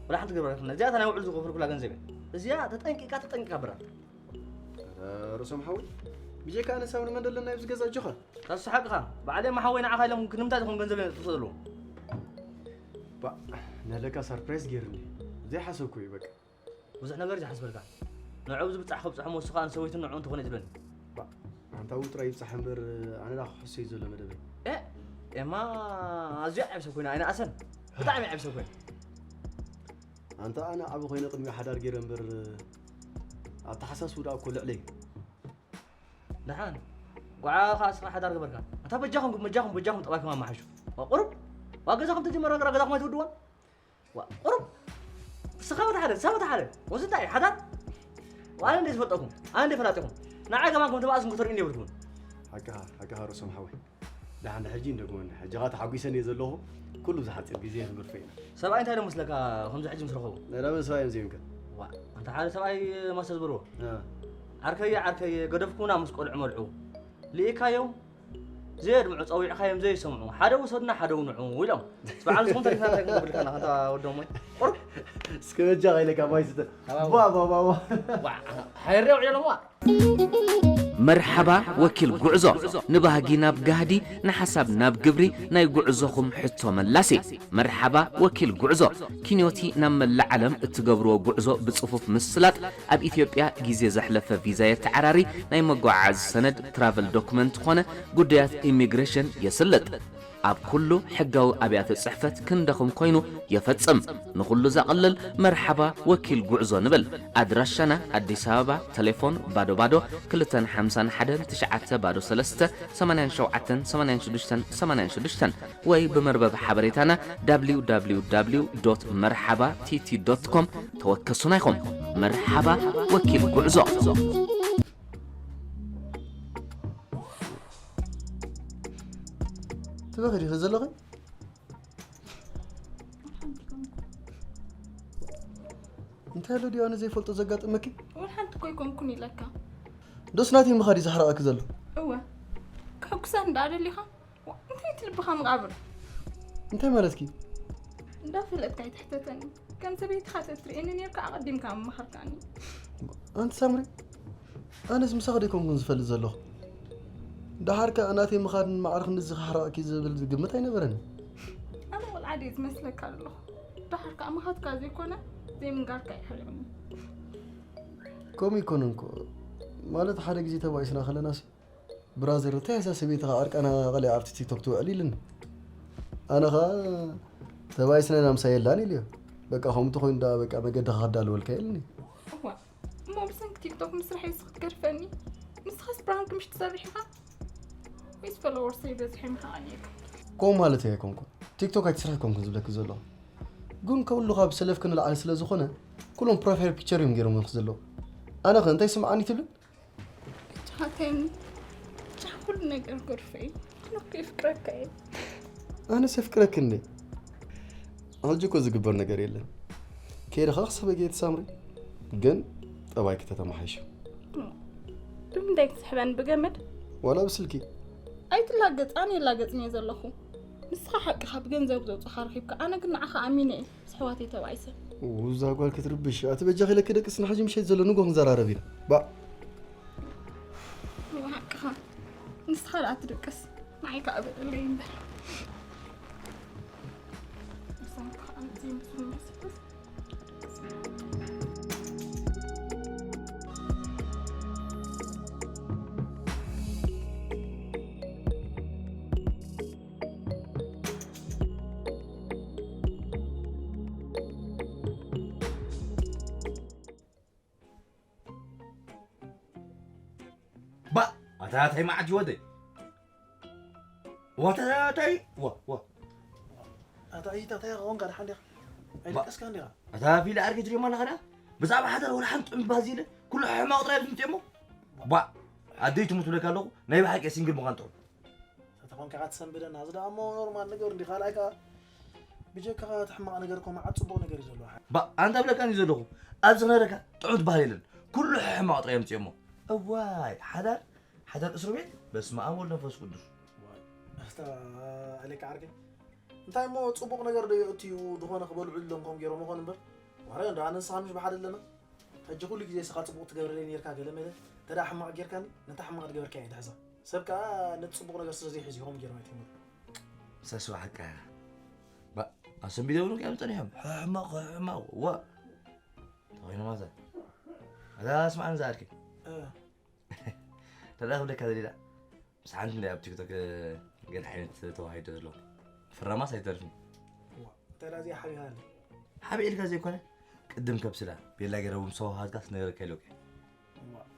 ወላ ሓንቲ ግብራ ይኹን እዚኣ እታ ናይ ውዕል ዝኸፈልኩላ ገንዘብ እያ እዚኣ ተጠንቂቃ ተጠንቂቃ ብራ ርእሶም ሓወይ ብጀካ ኣነ ሳምሪ መን ደለና ኣብዚ ገዛ ኣጆኻ ታሱ ሓቅኻ ባዕለይ መሓወይ ንዓኻ ኢሎም ክንምንታይ ዝኾን ገንዘብ እዮም ዝጥፍኡ ዘለዎም ነለካ ሰርፕራይዝ ገይርኒ ዘይሓሰብኩ እዩ በቃ ብዙሕ ነገር እዩ ዝሓስበልካ ንዕኡ ዝብጻሕ ከብጽሖ መወሱ ከኣ ንሰበይቱን ንዕኡ እንተኾነ እዩ ዝብለኒ ታው ጥራይ ይብጻሕ እምበር ኣነ ዳ ክሕሶ እዩ ዘሎ መደበይ። ኤ ኤማ ኣዝዩ ዓብ ሰብ ኮይና ኣይነኣሰን። ብጣዕሚ ዓብ ሰብ ኮይና። ኣንታ ኣነ ዓቢ ኮይነ ቅድሚኡ ሓዳር ገይረ እምበር ኣተሓሳስቡ ደኣ እኮ ልዕለይ። ደሓን ጓዓ ከዓ ስኻ ሓዳር ገበርካ። ኣታ በጃኹም በጃኹም በጃኹም ጠባይኩም ኣመሓሹ። ዋ ቁሩብ ዋ ገዛኹም ተጀመረ ገራ ገዛኹም ኣይትውድዎን። ዋ ቁሩብ ሰኻበት ሓደ ሰበት ሓደ ወዚ እንታይ ሓዳር ዋለ እንደ ዝፈልጠኩም ኣነ እንደ ፈላጥኩም ንዓይ ከማን ከም ተባእስኩም ክተርእዩኒ የብልኩምን። ሓቅኻ ሓቅኻ ርእሶም ሓወይ። ደሓን ሕጂ እንደግመኒ ሕጂ ኻ ተሓጒሰን እየ ዘለኹ። ኩሉ ዝሓፅር ግዜ ክንገድፎ ኢና። ሰብኣይ እንታይ ዶ መስለካ ከምዚ ሕጂ ምስ ረኸቡ? ናይ ዳመን ሰብኣይ እዮም ዘይምከ። ዋ ኣንታ ሓደ ሰብኣይ ማሰ ዝበልዎ ዓርከየ ዓርከየ ገደፍኩና ምስ ቆልዑ መልዑ ልኢካዮም ዘየድምዑ ጸዊዕካዮም ዘይሰምዑ ሓደ ውሰዱና ሓደ ውንዑ ኢሎም። በዓል ንስኹም ተሪፍና እንታይ ክንብል ከና ከንታ ወዶም ወይ ቁሩብ እስከ በጃ ከይለካ ማይ ስተ። ባ ባ ባ ባ። ሓይሬ ውዕሎም ዋ መርሓባ ወኪል ጉዕዞ፣ ንባህጊ ናብ ጋህዲ፣ ንሓሳብ ናብ ግብሪ፣ ናይ ጉዕዞኹም ሕቶ መላሲ። መርሓባ ወኪል ጉዕዞ፣ ኪንዮቲ ናብ መላእ ዓለም እትገብርዎ ጉዕዞ ብጽፉፍ ምስላጥ፣ ኣብ ኢትዮጵያ ግዜ ዘሕለፈ ቪዛ የተዓራሪ፣ ናይ መጓዓዓዚ ሰነድ ትራቨል ዶክመንት ኾነ ጉዳያት ኢሚግሬሽን የስልጥ። ኣብ ኩሉ ሕጋዊ ኣብያተ ጽሕፈት ክንደኹም ኮይኑ የፈጽም። ንኹሉ ዘቕልል መርሓባ ወኪል ጉዕዞ ንብል። ኣድራሻና ኣዲስ ኣበባ፣ ተሌፎን ባዶ ባዶ ክልተን ሓምሳን ሓደን ትሽዓተ ባዶ ሰለስተ ሰማንያን ሸውዓተን ሰማንያን ሽዱሽተን ሰማንያን ሽዱሽተን ወይ ብመርበብ ሓበሬታና www መርሓባ ቲቲ ዶት ኮም ተወከሱና ኢኹም። መርሓባ ወኪል ጉዕዞ። ትበኺ ዲኺ ዘለኺ? እንታይ ኣሎ ድዩ ኣነ ዘይፈልጦ ዘጋጥመኪ? ወላ ሓንቲ እኮ ኣይኮንኩን ኢለካ። ዶስ ናተይ ምኻድ እዩ ዘሕረቐኪ ዘሎ። እወ። ከሕጉሰኒ ደኣ ደሊኻ? ዋ፣ እንታይ እቲ ልብኻ መቓብር? እንታይ ማለትኪ? እንዳፈለጥካ ኣይትሕተተኒ። ከም ሰበይትኻ ተትርእየኒ ኔርካ ኣቐዲምካ ምመኸርካኒ። ኣንቲ ሳምሪ፣ ኣነስ ምሳኺ ደይኮንኩን ዝፈልጥ ዘለኹ። ደሓር ከኣ ናተይ ምኻድን ማዕረ ክንድዚ ከሕርቐኪ ዝብል ግምት ኣይነበረንን። ኣነ ቖልዓ ድየ ዝመስለካ ኣለኹ? ደሓር ከኣ ምኻድካ ዘይኮነ ዘይምንጋርካ የሕርቕኒ። ከምኡ ኣይኮነን እኮ። ማለት ሓደ ግዜ ተባኢስና ከለናሲ ብራዘር እንታይ እዛ ሰበይቲ ኸዓ ዕርቃና ቐሊዓ ኣብቲ ቲክቶክ ትውዕል ኢልኒ። ኣነ ኸዓ ተባኢስና ኢና ምሳይ የላን ኢለዮ። በቃ ከምኡ ተኾይኑ ደኣ በቃ መገድኻ ከዳልወልካ ኢልኒ። እዋ እሞ ብሰንኪ ቲክቶክ ምስራሐይስ ክትገድፈኒ? ንስኻስ ፕራንክ ምሽ ትሰርሕ ኢኻ? ወይስ ፎሎወርሰይ በዚሖም ይኸኣኒየካ? ከምኡ ማለተይ ኣይኮንኩን። ቲክቶክ ኣይትስርሒ ኣይኮንኩን ዝብለኪ ዘለኹ። ግን ከብሉ ካብ ሰለፍኪ ንላዕሊ ስለ ዝኾነ ኩሎም ፕሮፋይል ፒክቸር እዮም ገይሮምልኪ ዘለዉ። ኣነ ኸ እንታይ ይስምዓኒ ትብሊ? ቻተኒ ቻ ኩሉ ነገር ገድፈይ ኣነ እኮ የፍቅረካ እየ። ኣነስ የፍቅረኪ እንዴ? ሕጂ እኮ ዝግበር ነገር የለን። ከይድኻ ክሰበ ጌት ሳምሪ ግን ጠባይኪ ተተማሓይሹ። ብምንታይ ክስሕበኒ ብገመድ? ዋላ ብስልኪ። ኣይትላገጽ ኣነ የላገጽን እየ ዘለኹ። ንስኻ ሓቅኻ ብገንዘብ ዘውጽኻ ረኺብካ ኣነ ግን ንዓኻ ኣሚነ እየ። ስሕዋተይ ተባኢሰ። ውዛ ጓል ክትርብሽ ኣቲ በጃኺ ኢለኪ ደቅስና ሕጂ ምሸት ዘሎ ንጎ ክንዘራረብ ኢና። ባእ። ንስኻ ደኣ ትድቅስ ንዓይ ከዓ በደለይ እምበር። ብሰንኪ ከዓ ዘይምስሉ መስፍስ ባእ ኣታታይ መዓት ይወደይ ዋታታይ ዋ ዋ ኣታ ኣይታ እንታይ ኾንካ ደሓን ዲኻ ኣይደቀስካ እንዲኻ ኣታ ፊል ኣርኪ ትሪማ ኣለኻ ደኣ ብዛዕባ ሓዳር ወላ ሓንቲ ጥዑም ባዚለ ኩሉ ሕማቕ ጥራይ ትምፅእ እሞ ባ ኣደይ ትሙት ብለካ ኣለኹ ናይ ብሓቂ ሲንግል ምዃን ጥዑም ተተኾንካ ኢኻ ትሰንብደና እዚ ደኣ እሞ ኖርማል ነገር እንዲ ካልኣይ ከዓ ብጀካኻ እቲ ሕማቕ ነገር እኮ መዓት ፅቡቕ ነገር እዩ ዘለዎ ሓ- ባ ኣንታ ብለካን እዩ ዘለኹ ኣብዚ ክነረካ ጥዑም ትበሃል የለን ኩሉ ሕማቕ ጥራይ የምፅእ እሞ እዋይ ሓዳር ሓዳር እስሩ ቤት በስመ ኣብ ወልድ መንፈስ ቅዱስ ዋይ ኣስታ ኣለካ ዓርከይ እንታይ እሞ ፅቡቕ ነገር ዶ የእትዩ ዝኾነ ክበልዑ ኢሎም ከም ገይሮም ይኾን እምበር ዋረ እንዶ ኣነ ንስኻ ምሽ ብሓደ ኣለና ሕጂ ኩሉ ግዜ ስኻ ጽቡቕ ትገብረለይ ኔርካ ገለ መለ እንተ ደኣ ሕማቕ ጌርካኒ ነታ ሕማቕ ዝገበርካያ እየ ዝሕዛ። ሰብ ከኣ ነቲ ጽቡቕ ነገር ስለ ዘይሕዝ እዩ ከምኡ ጌሮም ኣይትህመሉ። ሰስዋ ሓቃ ባ ኣሰንቢደውኑ እዮም ጸኒሖም ሕማቕ ሕማቕ ዋ ተኾይኑ ማዛ ኣዛ ስማዕን ዝኣልኪ ተዳ ክብለካ ደሊላ፣ ምስ ሓንቲ እንደ ኣብ ቲክቶክ ገለ ዓይነት ተዋሂዶ ዘሎ ፍራማስ ኣይተርፍን። ተዳ እዚኣ ሓቢኻ ኣለ ሓቢኤልካ ዘይኮነ ቅድም ከብስላ ቤላ ገይረ እውን ሰውሃትካ ስነገረካ ኢሎካ።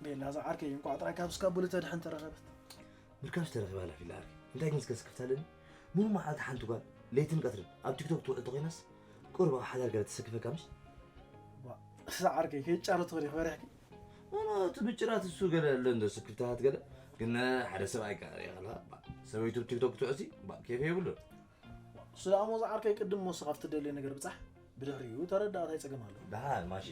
ቤላ ዝዓርከይ እንኳዕ ጥራይ ካብ ስካቡሊ ተድሕን ተረኸበት። ምርካብ ዝተረኸበ ኣላ ፊላ ዓርከይ። እንታይ ግን እስከ ስክፍታ ኣለኒ? ሙሉ መዓልቲ ሓንቲ ጓል ለይትን ቀትርን ኣብ ቲክቶክ ትውዕል ተኾይናስ ቁርባ ሓዳር ገለ ተሰክፈካ ምሽ? ዝዓርከይ ከይጫረ ትኽእል ኢኽ በሪሕኪ። ኖኖ እቲ ምጭራት እሱ ገለ ኣሎ እንዶ ስክፍታት ገለ ግን ሓደ ሰብ ኣይቃረ ይኽላ ሰበይቱ ቲክቶክ ትውዕሲ ኬፍ የብሉ። እሱ ደኣ ሞ ዝዓርከይ ቅድም ሞስ ካብቲ ደልዮ ነገር ብጻሕ ብድሕሪኡ ተረዳእታ ይጸገም ኣሎ። ደሓን ማሺ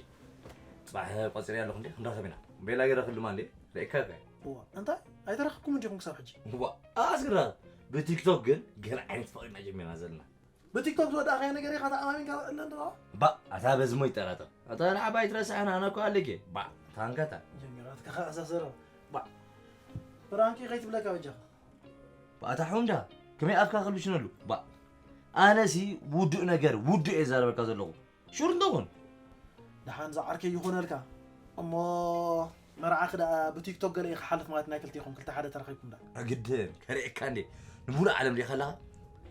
ጽባሕ ቆጺረ ኣለኹ እንዴ ክንራኸብ ኢና። ቤላ ገረ ክልማ እንዴ ርእካ ከ እዋ እንታይ ኣይተረኸብኩም እንዲኹም ክሳብ ሕጂ። እዋ ኣስግራ ብቲክቶክ ግን ገለ ዓይነት ፍቕሪ ኢና ጀሚርና ዘለና። ብቲክቶክ ዝወዳእኻዮ ነገር ኢኻ ተኣማሚንካ እለ እንዶ ባ ኣታ በዝሞ ይጠራጠር ኣታ ንዓባይ ትረስሐና ኣነ እኮ ኣለኬ ባ ታንከታ ጀሚራትካ ከኣሳሰሮ ባ ፍራንኪ ከይትብለካ በጃኻ። ባእታ ሑንዳ ከመይ ኣፍካ ክልብሽነሉ ባ ኣነሲ ውዱእ ነገር ውዱእ እየ ዛረበካ ዘለኹ ሹር እንተኹን ደሓን ዝዓርከይ ይኹነልካ እሞ መርዓኺ ደኣ ብቲክቶክ ገለ እዩ ክሓልፍ ማለት ናይ ክልቴኹም ክልተ ሓደ ተረኺብኩም ደኣ ኣግድን ከርእየካ እንዴ ንሙሉእ ዓለም ዲኻ ኣለኻ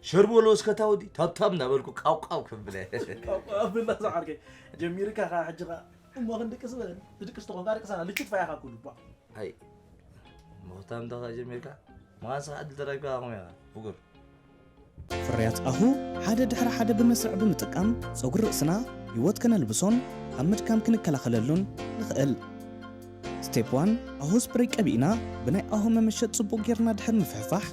ሸርቦሎ እስከ ታወዲ ታብታብ እናበልኩ ቃውቃው ክብለ ኣብላ ዝዓርከይ ጀሚርካ ኸዓ ሕጂ ኸዓ እሞ ክንድቅስ በል ትድቅስ ተኾንካ ድቅሳና ልክት ፋያኻ ኩሉ ባ ኣይ ምኽታም እንተ ጀሚርካ መቓን ስኻ ዕድል ተረኪብካ ኹም ኢኻ ፍጉር ፍርያት ኣሁ ሓደ ድሕሪ ሓደ ብመስርዕ ብምጥቃም ጸጉሪ ርእስና ህይወት ከነልብሶን ካብ ምድካም ክንከላኸለሉን ንኽእል። ስቴፕ ዋን ኣሁ ስፕሬይ ቀቢእና ብናይ ኣሁ መመሸጥ ጽቡቕ ጌርና ድሕር ምፍሕፋሕ።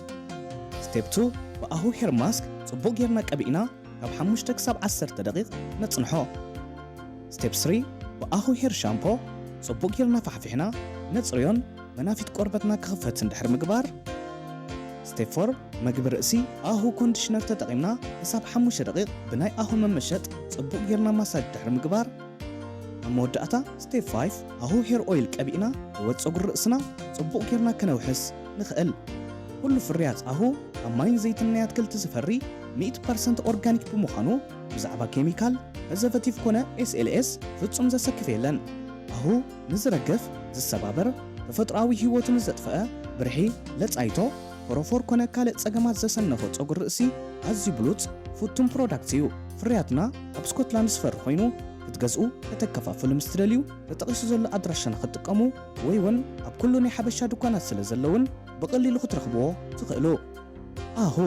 ስቴፕ ቱ ብኣሁ ሄር ማስክ ጽቡቕ ጌርና ቀቢእና ካብ ሓሙሽተ ክሳብ ዓሰርተ ደቂቕ ነጽንሖ። ስቴፕ ስሪ ብኣሁ ሄር ሻምፖ ጽቡቕ ጌርና ፋሕፊሕና ነጽርዮን መናፊት ቆርበትና ክኽፈት እንድሕር ምግባር። ስቴፕ ፎር መግቢ ርእሲ ኣሁ ኮንዲሽነር ተጠቒምና ክሳብ ሓሙሽተ ደቂቕ ብናይ ኣሁ መመሸጥ ጽቡቕ ጌርና ማሳጅ ድሕሪ ምግባር። ኣብ መወዳእታ ስቴፕ ፋይፍ ኣሁ ሄር ኦይል ቀቢእና ህይወት ጸጉሪ ርእስና ጽቡቕ ጌርና ከነውሕስ ንኽእል። ኩሉ ፍርያት ኣሁ ካብ ማይን ዘይትን ናይ ኣትክልቲ ዝፈሪ ሚእቲ ፐርሰንት ኦርጋኒክ ብምዃኑ ብዛዕባ ኬሚካል፣ ፕሪዘርቨቲቭ ኮነ ኤስኤልኤስ ፍጹም ዘሰክፍ የለን። ኣሁ ንዝረግፍ፣ ዝሰባበር፣ ተፈጥሮኣዊ ህይወቱ ንዘጥፈአ ብርሒ፣ ለጻይቶ፣ ፎሮፎር ኮነ ካልእ ጸገማት ዘሰነፎ ጸጉሪ ርእሲ ኣዝዩ ብሉጽ ፍቱን ፕሮዳክት እዩ። ፍርያትና ኣብ ስኮትላንድ ዝፈሪ ኮይኑ ክትገዝኡ ከተከፋፍሉ ምስ ትደልዩ ተጠቒሱ ዘሎ ኣድራሻና ክትጥቀሙ ወይ እውን ኣብ ኩሉ ናይ ሓበሻ ድኳናት ስለ ዘለውን ብቐሊሉ ክትረኽብዎ ትኽእሉ። ኣሁ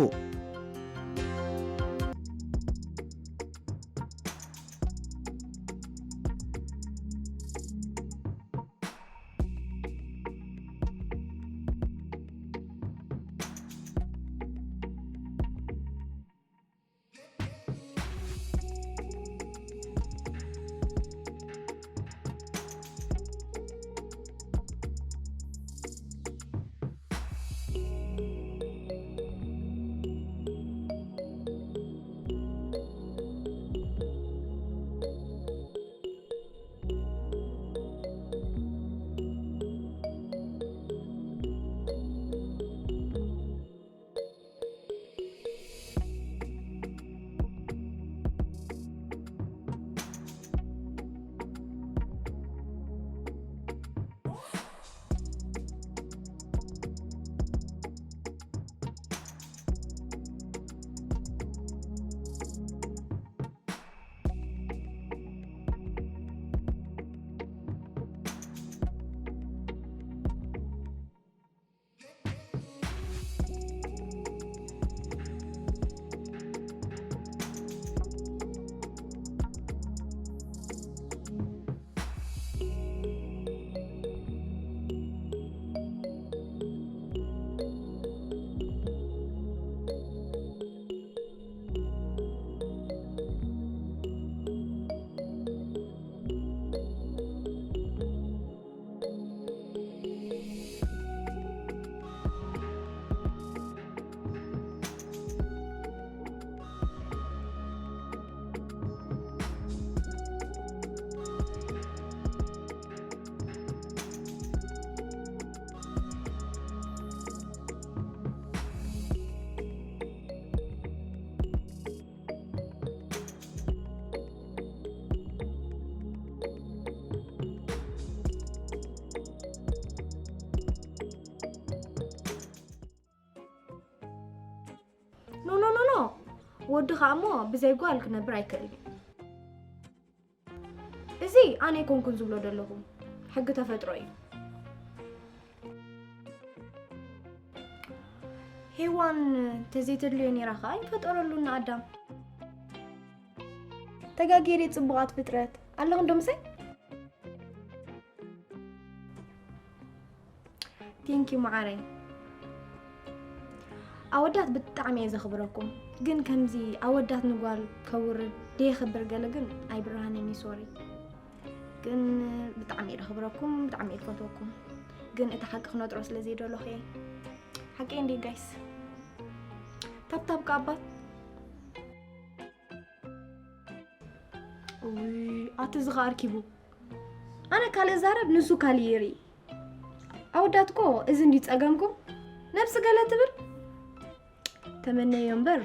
ወዲ ኸኣ እሞ ብዘይ ጓል ክነብር ኣይክእልን እዩ። እዚ ኣነ ኣይኮንኩን ዝብሎ ዘለኹ፣ ሕጊ ተፈጥሮ እዩ። ሄዋን ተዘይተድልዮ ነይራ ኸኣ ይፈጠረሉ እና ኣዳም። ተጋጊረ ጽቡቓት ፍጥረት ኣለኹ እንዶ ምሳይ። Thank you መዓረይ። ኣወዳት ብጣዕሚ እየ ዘኽብረኩም፣ ግን ከምዚ ኣወዳት ንጓል ከውርድ ደየኽብር ገለ ግን ኣይብርሃንን እዩ፣ ሶሪ። ግን ብጣዕሚ እየ ዘኽብረኩም፣ ብጣዕሚ እየ ዝፈትወኩም። ግን እቲ ሓቂ ክነጥሮ ስለ ዘይደለኹ እየ። ሓቂ እንዲ ጋይስ። ታብታብ ከኣባት። ውይ፣ ኣቲ እዚ ኸኣ ኣርኪቡ። ኣነ ካልእ ዛረብ፣ ንሱ ካልእ ይርኢ። ኣወዳት እኮ እዚ እንዲ ጸገምኩም። ነብሲ ገለ ትብል። ተመነዮ እምበር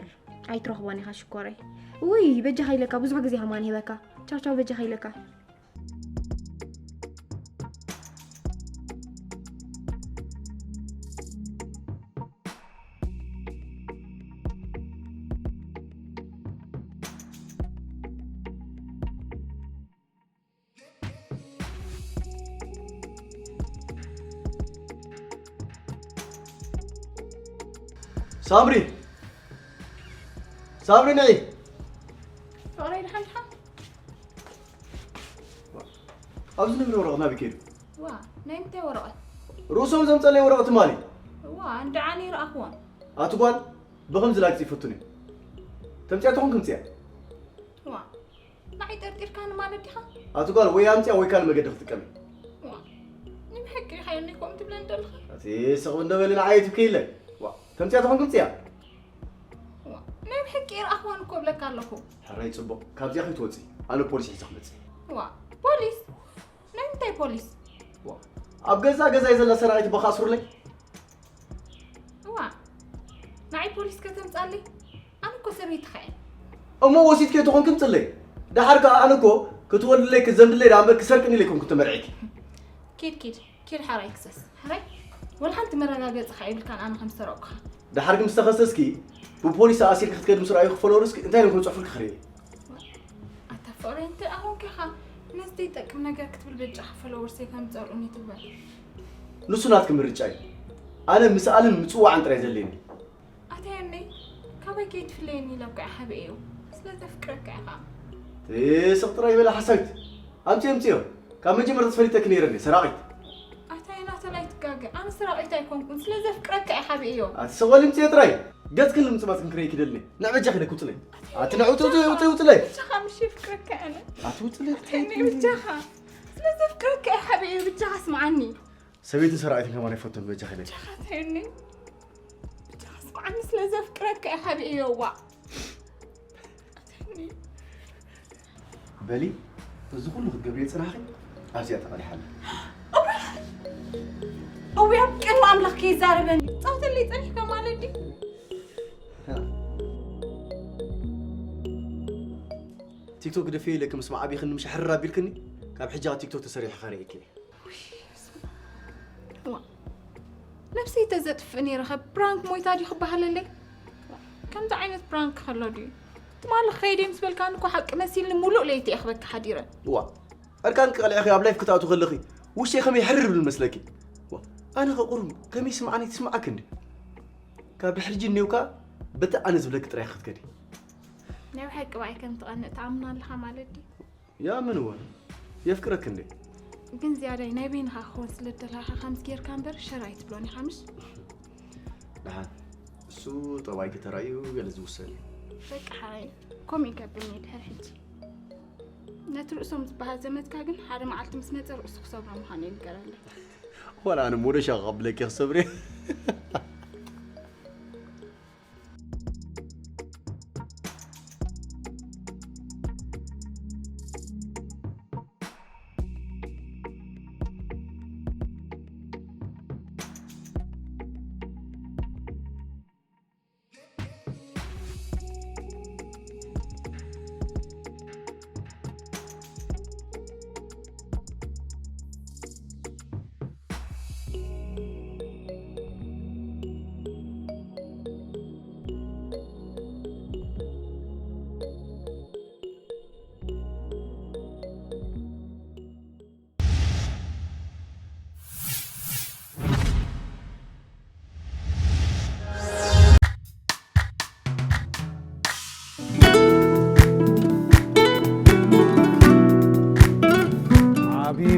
ኣይትረኽቦን ኢኻ ሽኮረይ። ውይ፣ በጃኻ ኢለካ፣ ብዙሕ ግዜ ሃማን ሂበካ። ቻው ቻው፣ በጃኻ ኢለካ። ሳምሪ! ሳምሪ ንዒ! ፍቕረይ ድሓን ድሓን? ኣብዚ ንብሎ ወረቐት ናበይ ከይዱ? ዋ ናይ ምንታይ ወረቐት? ርእሶም ዘምፀለይ ወረቐት ትማሊ። ዋ እንድዓ ነይረኣኽዎም። ኣቲ ጓል ብኸምዚ ላግፂ ይፈቱን እዮም። ተምፅያ ተኾን ክምፅያ። ዋ ንዓይ ጠርጢርካኒ ማለት ዲኻ? ኣቲ ጓል ወይ ኣምፅያ ወይ ካልእ መገዲ ክትጥቀሚ። ዋ ንብሕቂ ኢኻ የኒ ከምኡ ትብለኒ ዘለኻ? ኣቲ ስቕ እንዶ በሊ ንዓይ ትብኪ ኢለ። ዋ ተምፅያ ተኾን ክምፅያ። ዋ ናይ ብሕቂ ይረኣኽዎን እኮ እብለካ ኣለኹ። ሕራይ ፅቡቕ ካብዚኣ ከይትወፂ ኣነ ፖሊስ ሒዘ ክመፅእ። ዋ ፖሊስ? ናይ ምንታይ ፖሊስ? ዋ ኣብ ገዛ ገዛይ ዘላ ሰራቒት እባ ከኣስሩለይ። እዋ ንዓይ ፖሊስ ከተምጻለይ ኣነ እኮ ሰበይትኻ እየ። እሞ ወሲድክዮ ተኾንኪ ምጽለይ። ደሓር ከኣ ኣነ እኮ ክትወልድለይ ክትዘምድለይ ደኣ እምበር ክሰርቅኒ ኢለ ኣይኮንኩን ተመርዒኪ። ኪድ ኪድ ኪድ ሓራይ ክሰስ ሓራይ ወላ ሓንቲ መረጋገጺ ከኣ የብልካን ኣነ ከም ዝሰረቕኩኻ። ደሓር ግን ምስ ተኸሰስኪ ብፖሊስ ተኣሲርኪ ክትከዲ ምስ ረኣዩኺ ፎሎወርስኪ እንታይ ኢሎም ከም ዝጽሕፉልኪ ክርኢ። ኣታ ፍቕረይ እንታይ ኣኾንካ ኢኻ ነዚ ዘይጠቅም ነገር ክትብል በጃኻ ፎሎወርሰይ ከም ዝጸልኡኒ ትግበር። ንሱ ናትኪ ምርጫ እዩ። ኣነ ምስኣልን ምጽዋዕን ጥራይ ዘድልየኒ። ኣታ ዮኒ ካባይ ከይትፍለየኒ ኢለ እኮ እየ ሓቢኤዮ ስለ ዘፍቅረካ ኢኻ። ትስቕ ጥራይ በላ ሓሳዊት። ኣምጺኦ ኣምጺኦ። ካብ መጀመርታ ፈሊጠኪ ነይረ እንዴ ሰራቒት። ኣታ ዮናታን ኣይትጋገ ኣነ ሰራቒት ኣይኮንኩን ስለ ዘፍቅረካ እየ ሓቢኤዮ። ኣቲ ስቕ በሊ ምጽኦ ጥራይ። ገጽክን ንምጽማትክን ክርእየኪ ይደሊ። ንዕ በጃኺ ኢለኪ ውጽለይ። ኣቲ ንዕ ውጽ ውጽ ውጽ ውጽለይ። ብቻኻ ምሽ የፍቅረካ ኣነ። ኣቲ ውጽለይ። ኣታ ዮኒ ብቻኻ ስለ ዘፍቅረካ እየ ሓቢኤዮ ብቻኻ ስምዓኒ። ሰበይትን ሰራቒትን ከማን ኣይፈቱን በጃኺ ኢለኪ። ብቻኻ ኣታ ዮኒ ብቻኻ ስምዓኒ ስለ ዘፍቅረካ እየ ሓቢኤዮ ዋእ። ኣታ ዮኒ። በሊ እዚ ኩሉ ክትገብርዮ ዝጸናሕኺ ኣብዚኣ ተቓሊሓ ኣላ። እውይ ኣብ ቅድሚ ኣምላኽ ከይዛረበኒ ጻውተለይ ጸኒሕካ ማለት ድዩ? ቲክቶክ ግደፍዮ ኢለኪ ምስ መዓቢኽኒ ምሽ ሕርር ኣቢልክኒ ካብ ሕጂ ቲክቶክ ተሰሪሑ ከርእየኪ እየ። ዋ ነብሰይ ተዘጥፍእ ነይረ ከ ፕራንክ ሞይታ ድዩ ክበሃለለይ? ከምዚ ዓይነት ፕራንክ ከሎ ድዩ? ትማሊ ክኸይድ እየ ምስ በልካኒ እኮ ሓቂ መሲልኒ ሙሉእ ለይቲ እየ ክበኪ ሓዲረ። ዋ ዕርቃንኪ ቀሊዕኺ ኣብ ላይፍ ክትኣትዊ ከለኺ ውሽጠይ ከመይ ሕርር ይብል መስለኪ? ዋ ኣነ ከ ቁሩብ ከመይ ይስምዓኒ ትስምዓኪ እንድዩ? ካብ ድሕሪ ጂ እኒውካ በቲ ኣነ ዝብለኪ ጥራይ ክትከዲ። ናይ ብሓቂ ባይ ከም ትቐንእ ትኣምን ኣለኻ ማለት ድዩ? يا منو يفكرك እንዴ ግን ዝያዳይ ናይ በይንኻ ክኸውን ስለ ዝደለኻ ከምዚ ጌርካ እምበር ሸር ኣይትብሎን ኢኻ ምሽ ደሓን እሱ ጠባይኪ ተራእዩ ገለ ዝውሰን እዩ በቃ ሓራይ ከምኡ ይገብር እየ ድሕር ሕጂ ነቲ ርእሶም ዝበሃል ዘመትካ ግን ሓደ መዓልቲ ምስ መፀ ርእሱ ክሰብሮ ምዃኑ ይንገረለይ ወላ ኣነ ሞደሻ ከብለኪ ክሰብር እየ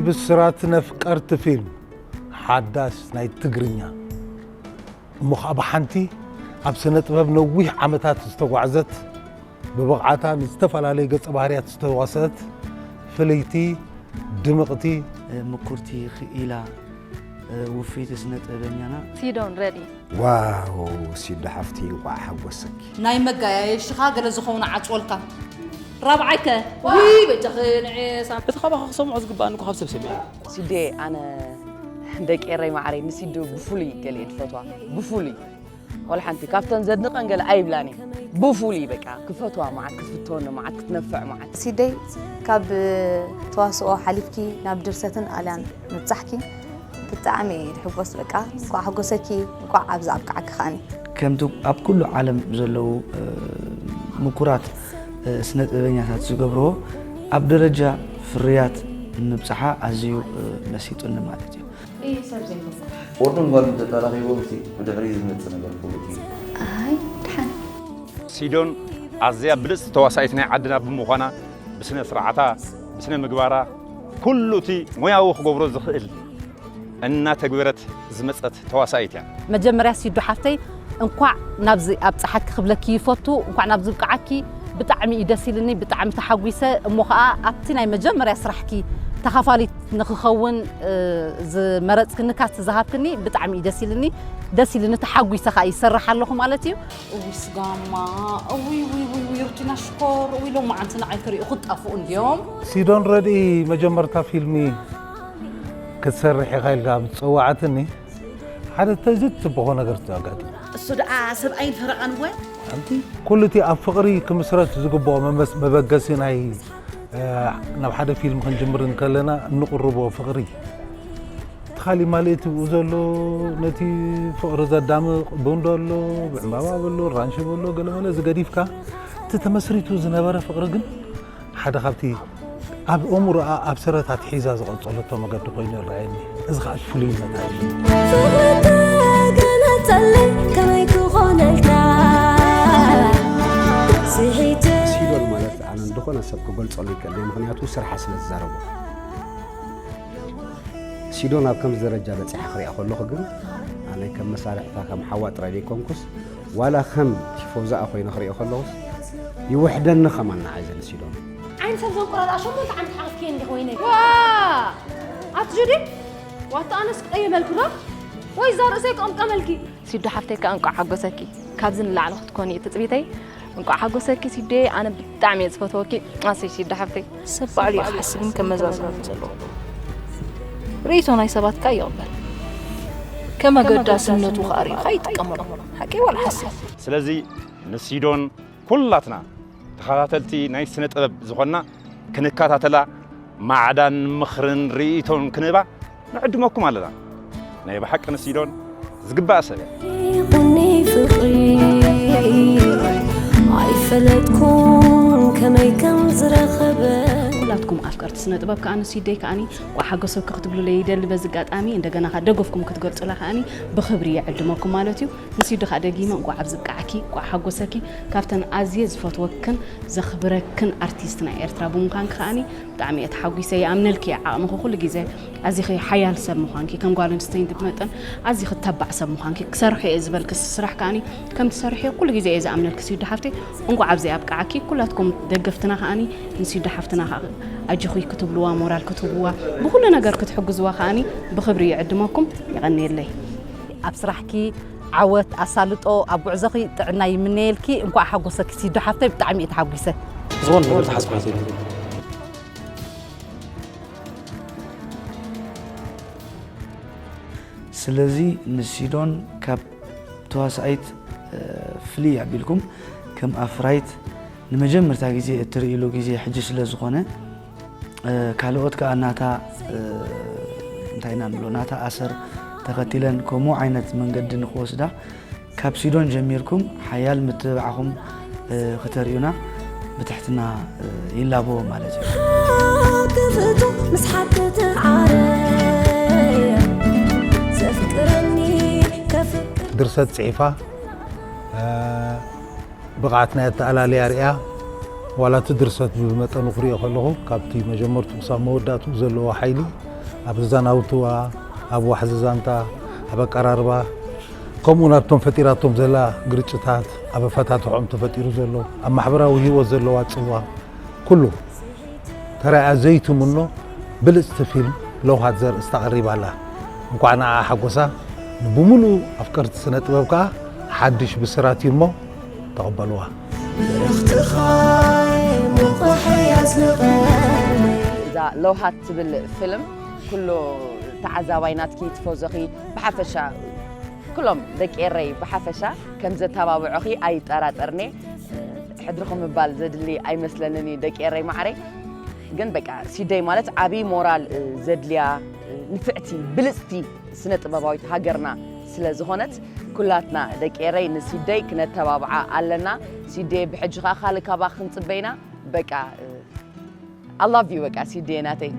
ብስራት ነፍቀርቲ ፊልም ሓዳስ ናይ ትግርኛ እሞ ኸዓ ብሓንቲ ኣብ ስነ ጥበብ ነዊሕ ዓመታት ዝተጓዕዘት ብብቕዓታ ንዝተፈላለየ ገጸ ባህርያት ዝተዋሰት ፍልይቲ ድምቕቲ ምኩርቲ ክኢላ ውፍይቲ ስነ ጥበበኛና ሲዶን ረዲ ዋው ሲዶ ሓፍቲ እንቋዕ ሓጎሰኪ። ናይ መጋያየሽኻ ገለ ዝኾነ ዓጽወልካ ራብዓይከ ውይ በጃኺ ንዔ ሳም እቲ ካባኻ ክሰምዖ ዝግባኣኒ እኮ ካብ ሰብ ሰሚዐ። ሲዴ ኣነ ደቂ ኤረይ ማዓረይ ንሲዱ ብፍሉይ ገለ እየ ዝፈትዋ ብፍሉይ ወላ ሓንቲ ካብተን ዘድንቐን ገለ ኣይብላን እየ ብፍሉይ በቃ ክፈትዋ ማዓት ክትፍተወኒ ማዓት ክትነፍዕ ማዓት ሲደይ ካብ ተዋስኦ ሓሊፍኪ ናብ ድርሰትን ኣልያን ምብጻሕኪ ብጣዕሚ እየ ዝሕጎስ በቃ እንኳዕ ሓጎሰኪ እንኳዕ ኣብዚ ኣብቅዓኪ ከዓኒ ከምቲ ኣብ ኩሉ ዓለም ዘለዉ ምኩራት ስነ ጥበበኛታት ዝገብርዎ ኣብ ደረጃ ፍርያት ምብጽሓ ኣዝዩ መሲጡኒ ማለት እዩ። ወዱን ጓሉን ተተራኺቦም ሲ ብድሕሪ ዝመጽእ ነገር ፍሉጥ እዩ። ኣይ ድሓን ሲዶን ኣዝያ ብልጽቲ ተዋሳኢት ናይ ዓድና ብምዃና ብስነ ስርዓታ ብስነ ምግባራ ኩሉ እቲ ሞያዊ ክገብሮ ዝኽእል እናተግበረት ዝመጸት ተዋሳኢት እያ። መጀመርያ ሲዱ ሓፍተይ እንኳዕ ናብዚ ኣብፀሓኪ ክብለኪ ይፈቱ። እንኳዕ ናብዚ ብቅዓኪ ብጣዕሚ እዩ ደስ ኢልኒ፣ ብጣዕሚ ተሓጒሰ። እሞ ከዓ ኣብቲ ናይ መጀመርያ ስራሕኪ ተኻፋሊት ንክኸውን ዝመረፅክኒ ካስት ዝሃብክኒ ብጣዕሚ እዩ ደስ ኢልኒ፣ ደስ ኢልኒ ተሓጒሰ ከዓ ይሰርሕ ኣለኹ ማለት እዩ። እውይ ስጋማ እውይ ውይ ውይ ውይ ሩቲና ሽኮር እውይ ሎማዓንቲ ንዓይ ክሪኡ ክጠፍኡ እንድዮም። ሲዶን ረድኢ መጀመርታ ፊልሚ ክትሰርሕ ኢኻ ኢልካ ምስ ጸዋዓትኒ ሓደ ተዝት ጽቡቕ ነገር እዩ ኣጋጢሙ። እሱ ደኣ ሰብኣይን ፈረቓን ወ? ሓንቲ ኩሉ እቲ ኣብ ፍቕሪ ክምስረት ዝግብኦ መመስ መበገሲ ናይ ናብ ሓደ ፊልም ክንጅምር እንከለና እንቕርቦ ፍቕሪ እቲ ካሊእ ማልእቲ ብኡ ዘሎ ነቲ ፍቕሪ ዘዳምቕ ቡን ዶ ኣሎ ብዕምባባ በሎ ራንሺ በሎ ገለመለ ዝገዲፍካ እቲ ተመስሪቱ ዝነበረ ፍቕሪ ግን ሓደ ካብቲ ኣብ እምሮኣ ኣብ ሰረታት ሒዛ ዝቐጸለቶ መገዲ ኮይኑ ይረኣየኒ። እዚ ኸኣ ፍሉይነታ እዩ። ፍቕሪ ተገለጸለይ ከመይ ክኾነልካ ስሒተ ሲዶን ማለት ኣነ ዝኾነ ሰብ ክገልጸሉ ይክእል እየ፣ ምኽንያቱ ስርሓ ስለ ዝዛረቦ። ሲዶን ኣብ ከምዚ ደረጃ በጺሓ ክሪኣ ከለኹ ግን ኣነ ከም መሳርሕታ ከም ሓዋ ጥራይ ዘይኮንኩስ ዋላ ከም ቲፎዛኣ ኮይነ ክሪኦ ከለኹስ ይውሕደኒ ከማን ንዓይ ዘንሲዶ። ዓይኒ ሰብ ዘንቁራርኣ ሸሞንተ ዓመት ሓቒፍክየን እንዲኺ ወይነይ። ዋ! ኣቲ ጁዲ ዋታ ኣነስ ክቕየመልኪ ዶ ወይ እዛ ርእሰይ ክቕምቀመልኪ። ሲዶ ሓፍተይ ከኣ እንቋዕ ሓጎሰኪ። ካብዚ ንላዕሊ ክትኮኒ እየ ትጽቢተይ። እንቋዕ ሓጎሰኪ ሲዶየ ኣነ ብጣዕሚ እየ ዝፈትወኪ ኣሰይ ሲዶ ሓፍተይ። ሰብ ባዕሉ እዩ ክሓስብን ከመዛዝንን ዘለዎ። ርእይቶ ናይ ሰባት ከኣ ይቕበል። ከም ኣገዳስነቱ ከኣ ርእዩ ከኣ ይጥቀመሉ። ሓቀይ ዋላ ሓሰይ? ስለዚ ንሲዶን ኩላትና ተኸታተልቲ ናይ ስነ ጥበብ ዝኾንና ክንከታተላ ማዕዳን ምኽርን ርእይቶን ክንህባ ንዕድመኩም ኣለና። ናይ ብሓቂ ንሲዶን ዝግባኣ ሰብ እያ። ቁኒ ፍቕሪ ኣይፈለጥኩን ከመይ ከም ዝረኸበ ኩላትኩም ኣፍቀርቲ ስነ ጥበብ ከኣ ንሲደይ ከኣኒ ቋ ሓጎሰኪ ክትብሉለይ ይደሊ። በዚ ኣጋጣሚ እንደገና ከኣ ደገፍኩም ክትገልጹላ ከኣኒ ብኽብሪ ይዕድመኩም ማለት እዩ። ንሲዱ ከኣ ደጊመ እንቋዕ ኣብዚ ብቃዕኪ፣ እንቋዕ ሓጎሰኪ። ካብተን ኣዝየ ዝፈትወክን ዘኽብረክን ኣርቲስት ናይ ኤርትራ ብምዃንኪ ከኣኒ ብጣዕሚ እየ ተሓጒሰ። ይኣምነልኪ እየ ዓቕምኺ ኩሉ ግዜ ኣዚኺ ሓያል ሰብ ምዃንኪ፣ ከም ጓል ኣንስተይቲ መጠን ኣዚኺ ተባዕ ሰብ ምዃንኪ ክሰርሖ እየ ዝበልኪ ስራሕ ከኣኒ ከም ትሰርሕዮ ኩሉ ግዜ እየ ዝኣምነልኪ ሲዱ ሓፍተይ። እንቋዕ ኣብዚ ኣብቅዓኪ። ኩላትኩም ደገፍትና ከኣኒ ንሲዱ ሓፍትና ከኣ ኣጆኺ ክትብልዋ ሞራል ክትህብዋ ብኹሉ ነገር ክትሕግዝዋ ከኣኒ ብኽብሪ ይዕድመኩም። የቐንየለይ። ኣብ ስራሕኪ ዓወት ኣሳልጦ ኣብ ጉዕዞኺ ጥዕና ይምነየልኪ። እንኳዕ ሓጎሰኪ ሲዶ ሓፍተይ ብጣዕሚ እየ ተሓጒሰ። ዝኾነ ነገር ተሓዝኩ ኣይትህልኒ። ስለዚ ንሲዶን ካብ ተዋሳኢት ፍልይ ኣቢልኩም ከም ኣፍራይት ንመጀመርታ ግዜ እትርእይሉ ግዜ ሕጂ ስለ ዝኾነ ካልኦት ከኣ ናታ እንታይ ኢና ንብሎ ናታ ኣሰር ተኸቲለን ከምኡ ዓይነት መንገዲ ንክወስዳ ካብ ሲዶን ጀሚርኩም ሓያል ምትብባዕኹም ክተርእዩና ብትሕትና ይላቦ ማለት እዩ። ክፍቱ ምስ ሓቂ ትዓረ ዘፍቅረኒ ከፍቅር ድርሰት ጽሒፋ ብቕዓት ናይ ኣተኣላልያ ርእያ ዋላ እቲ ድርሰት ብመጠኑ ክሪኦ ከለኹ ካብቲ መጀመርትኡ ክሳብ መወዳእትኡ ዘለዎ ሓይሊ ኣብ ዝዛናውትዋ፣ ኣብ ዋሕዚ ዛንታ፣ ኣብ ኣቀራርባ፣ ከምኡ ናብቶም ፈጢራቶም ዘላ ግርጭታት፣ ኣብ ኣፈታትሖም ተፈጢሩ ዘሎ፣ ኣብ ማሕበራዊ ህይወት ዘለዋ ጽልዋ፣ ኩሉ ተራእያ ዘይትምኖ ብልጽቲ ፊልም ለውሃት ዘርእስታ ቀሪባ ኣላ። እንኳዕ ንዓ ሓጎሳ፣ ንብምሉኡ ኣፍቀርቲ ስነ ጥበብ ከኣ ሓድሽ ብስራት እዩ እሞ ተቐበልዋ። ብርኽትኻ ሙቕሕ ያዝልቐኒ እዛ ለውሃት ትብል ፊልም ኩሉ ተዓዛባይ ናትኪ ትፈዞኺ ብሓፈሻ ኩሎም ደቂ ኤረይ ብሓፈሻ ከም ዘተባብዖኺ ኣይጠራጠርኔ። ሕድርኹም ምባል ዘድሊ ኣይመስለንን እዩ ደቂ ኤረይ ማዕረይ። ግን በቃ ሲደይ ማለት ዓብዪ ሞራል ዘድልያ ንፍዕቲ ብልፅቲ ስነ ጥበባዊት ሃገርና ስለ ዝኾነት ኩላትና ደቂ ኤረይ ንሲደይ ክነተባብዓ ኣለና። ሲደይ ብሕጂ ከዓ ካልእ ካባኺ ክንፅበይና በቃ I love you በቃ ሲደይ ናተይ።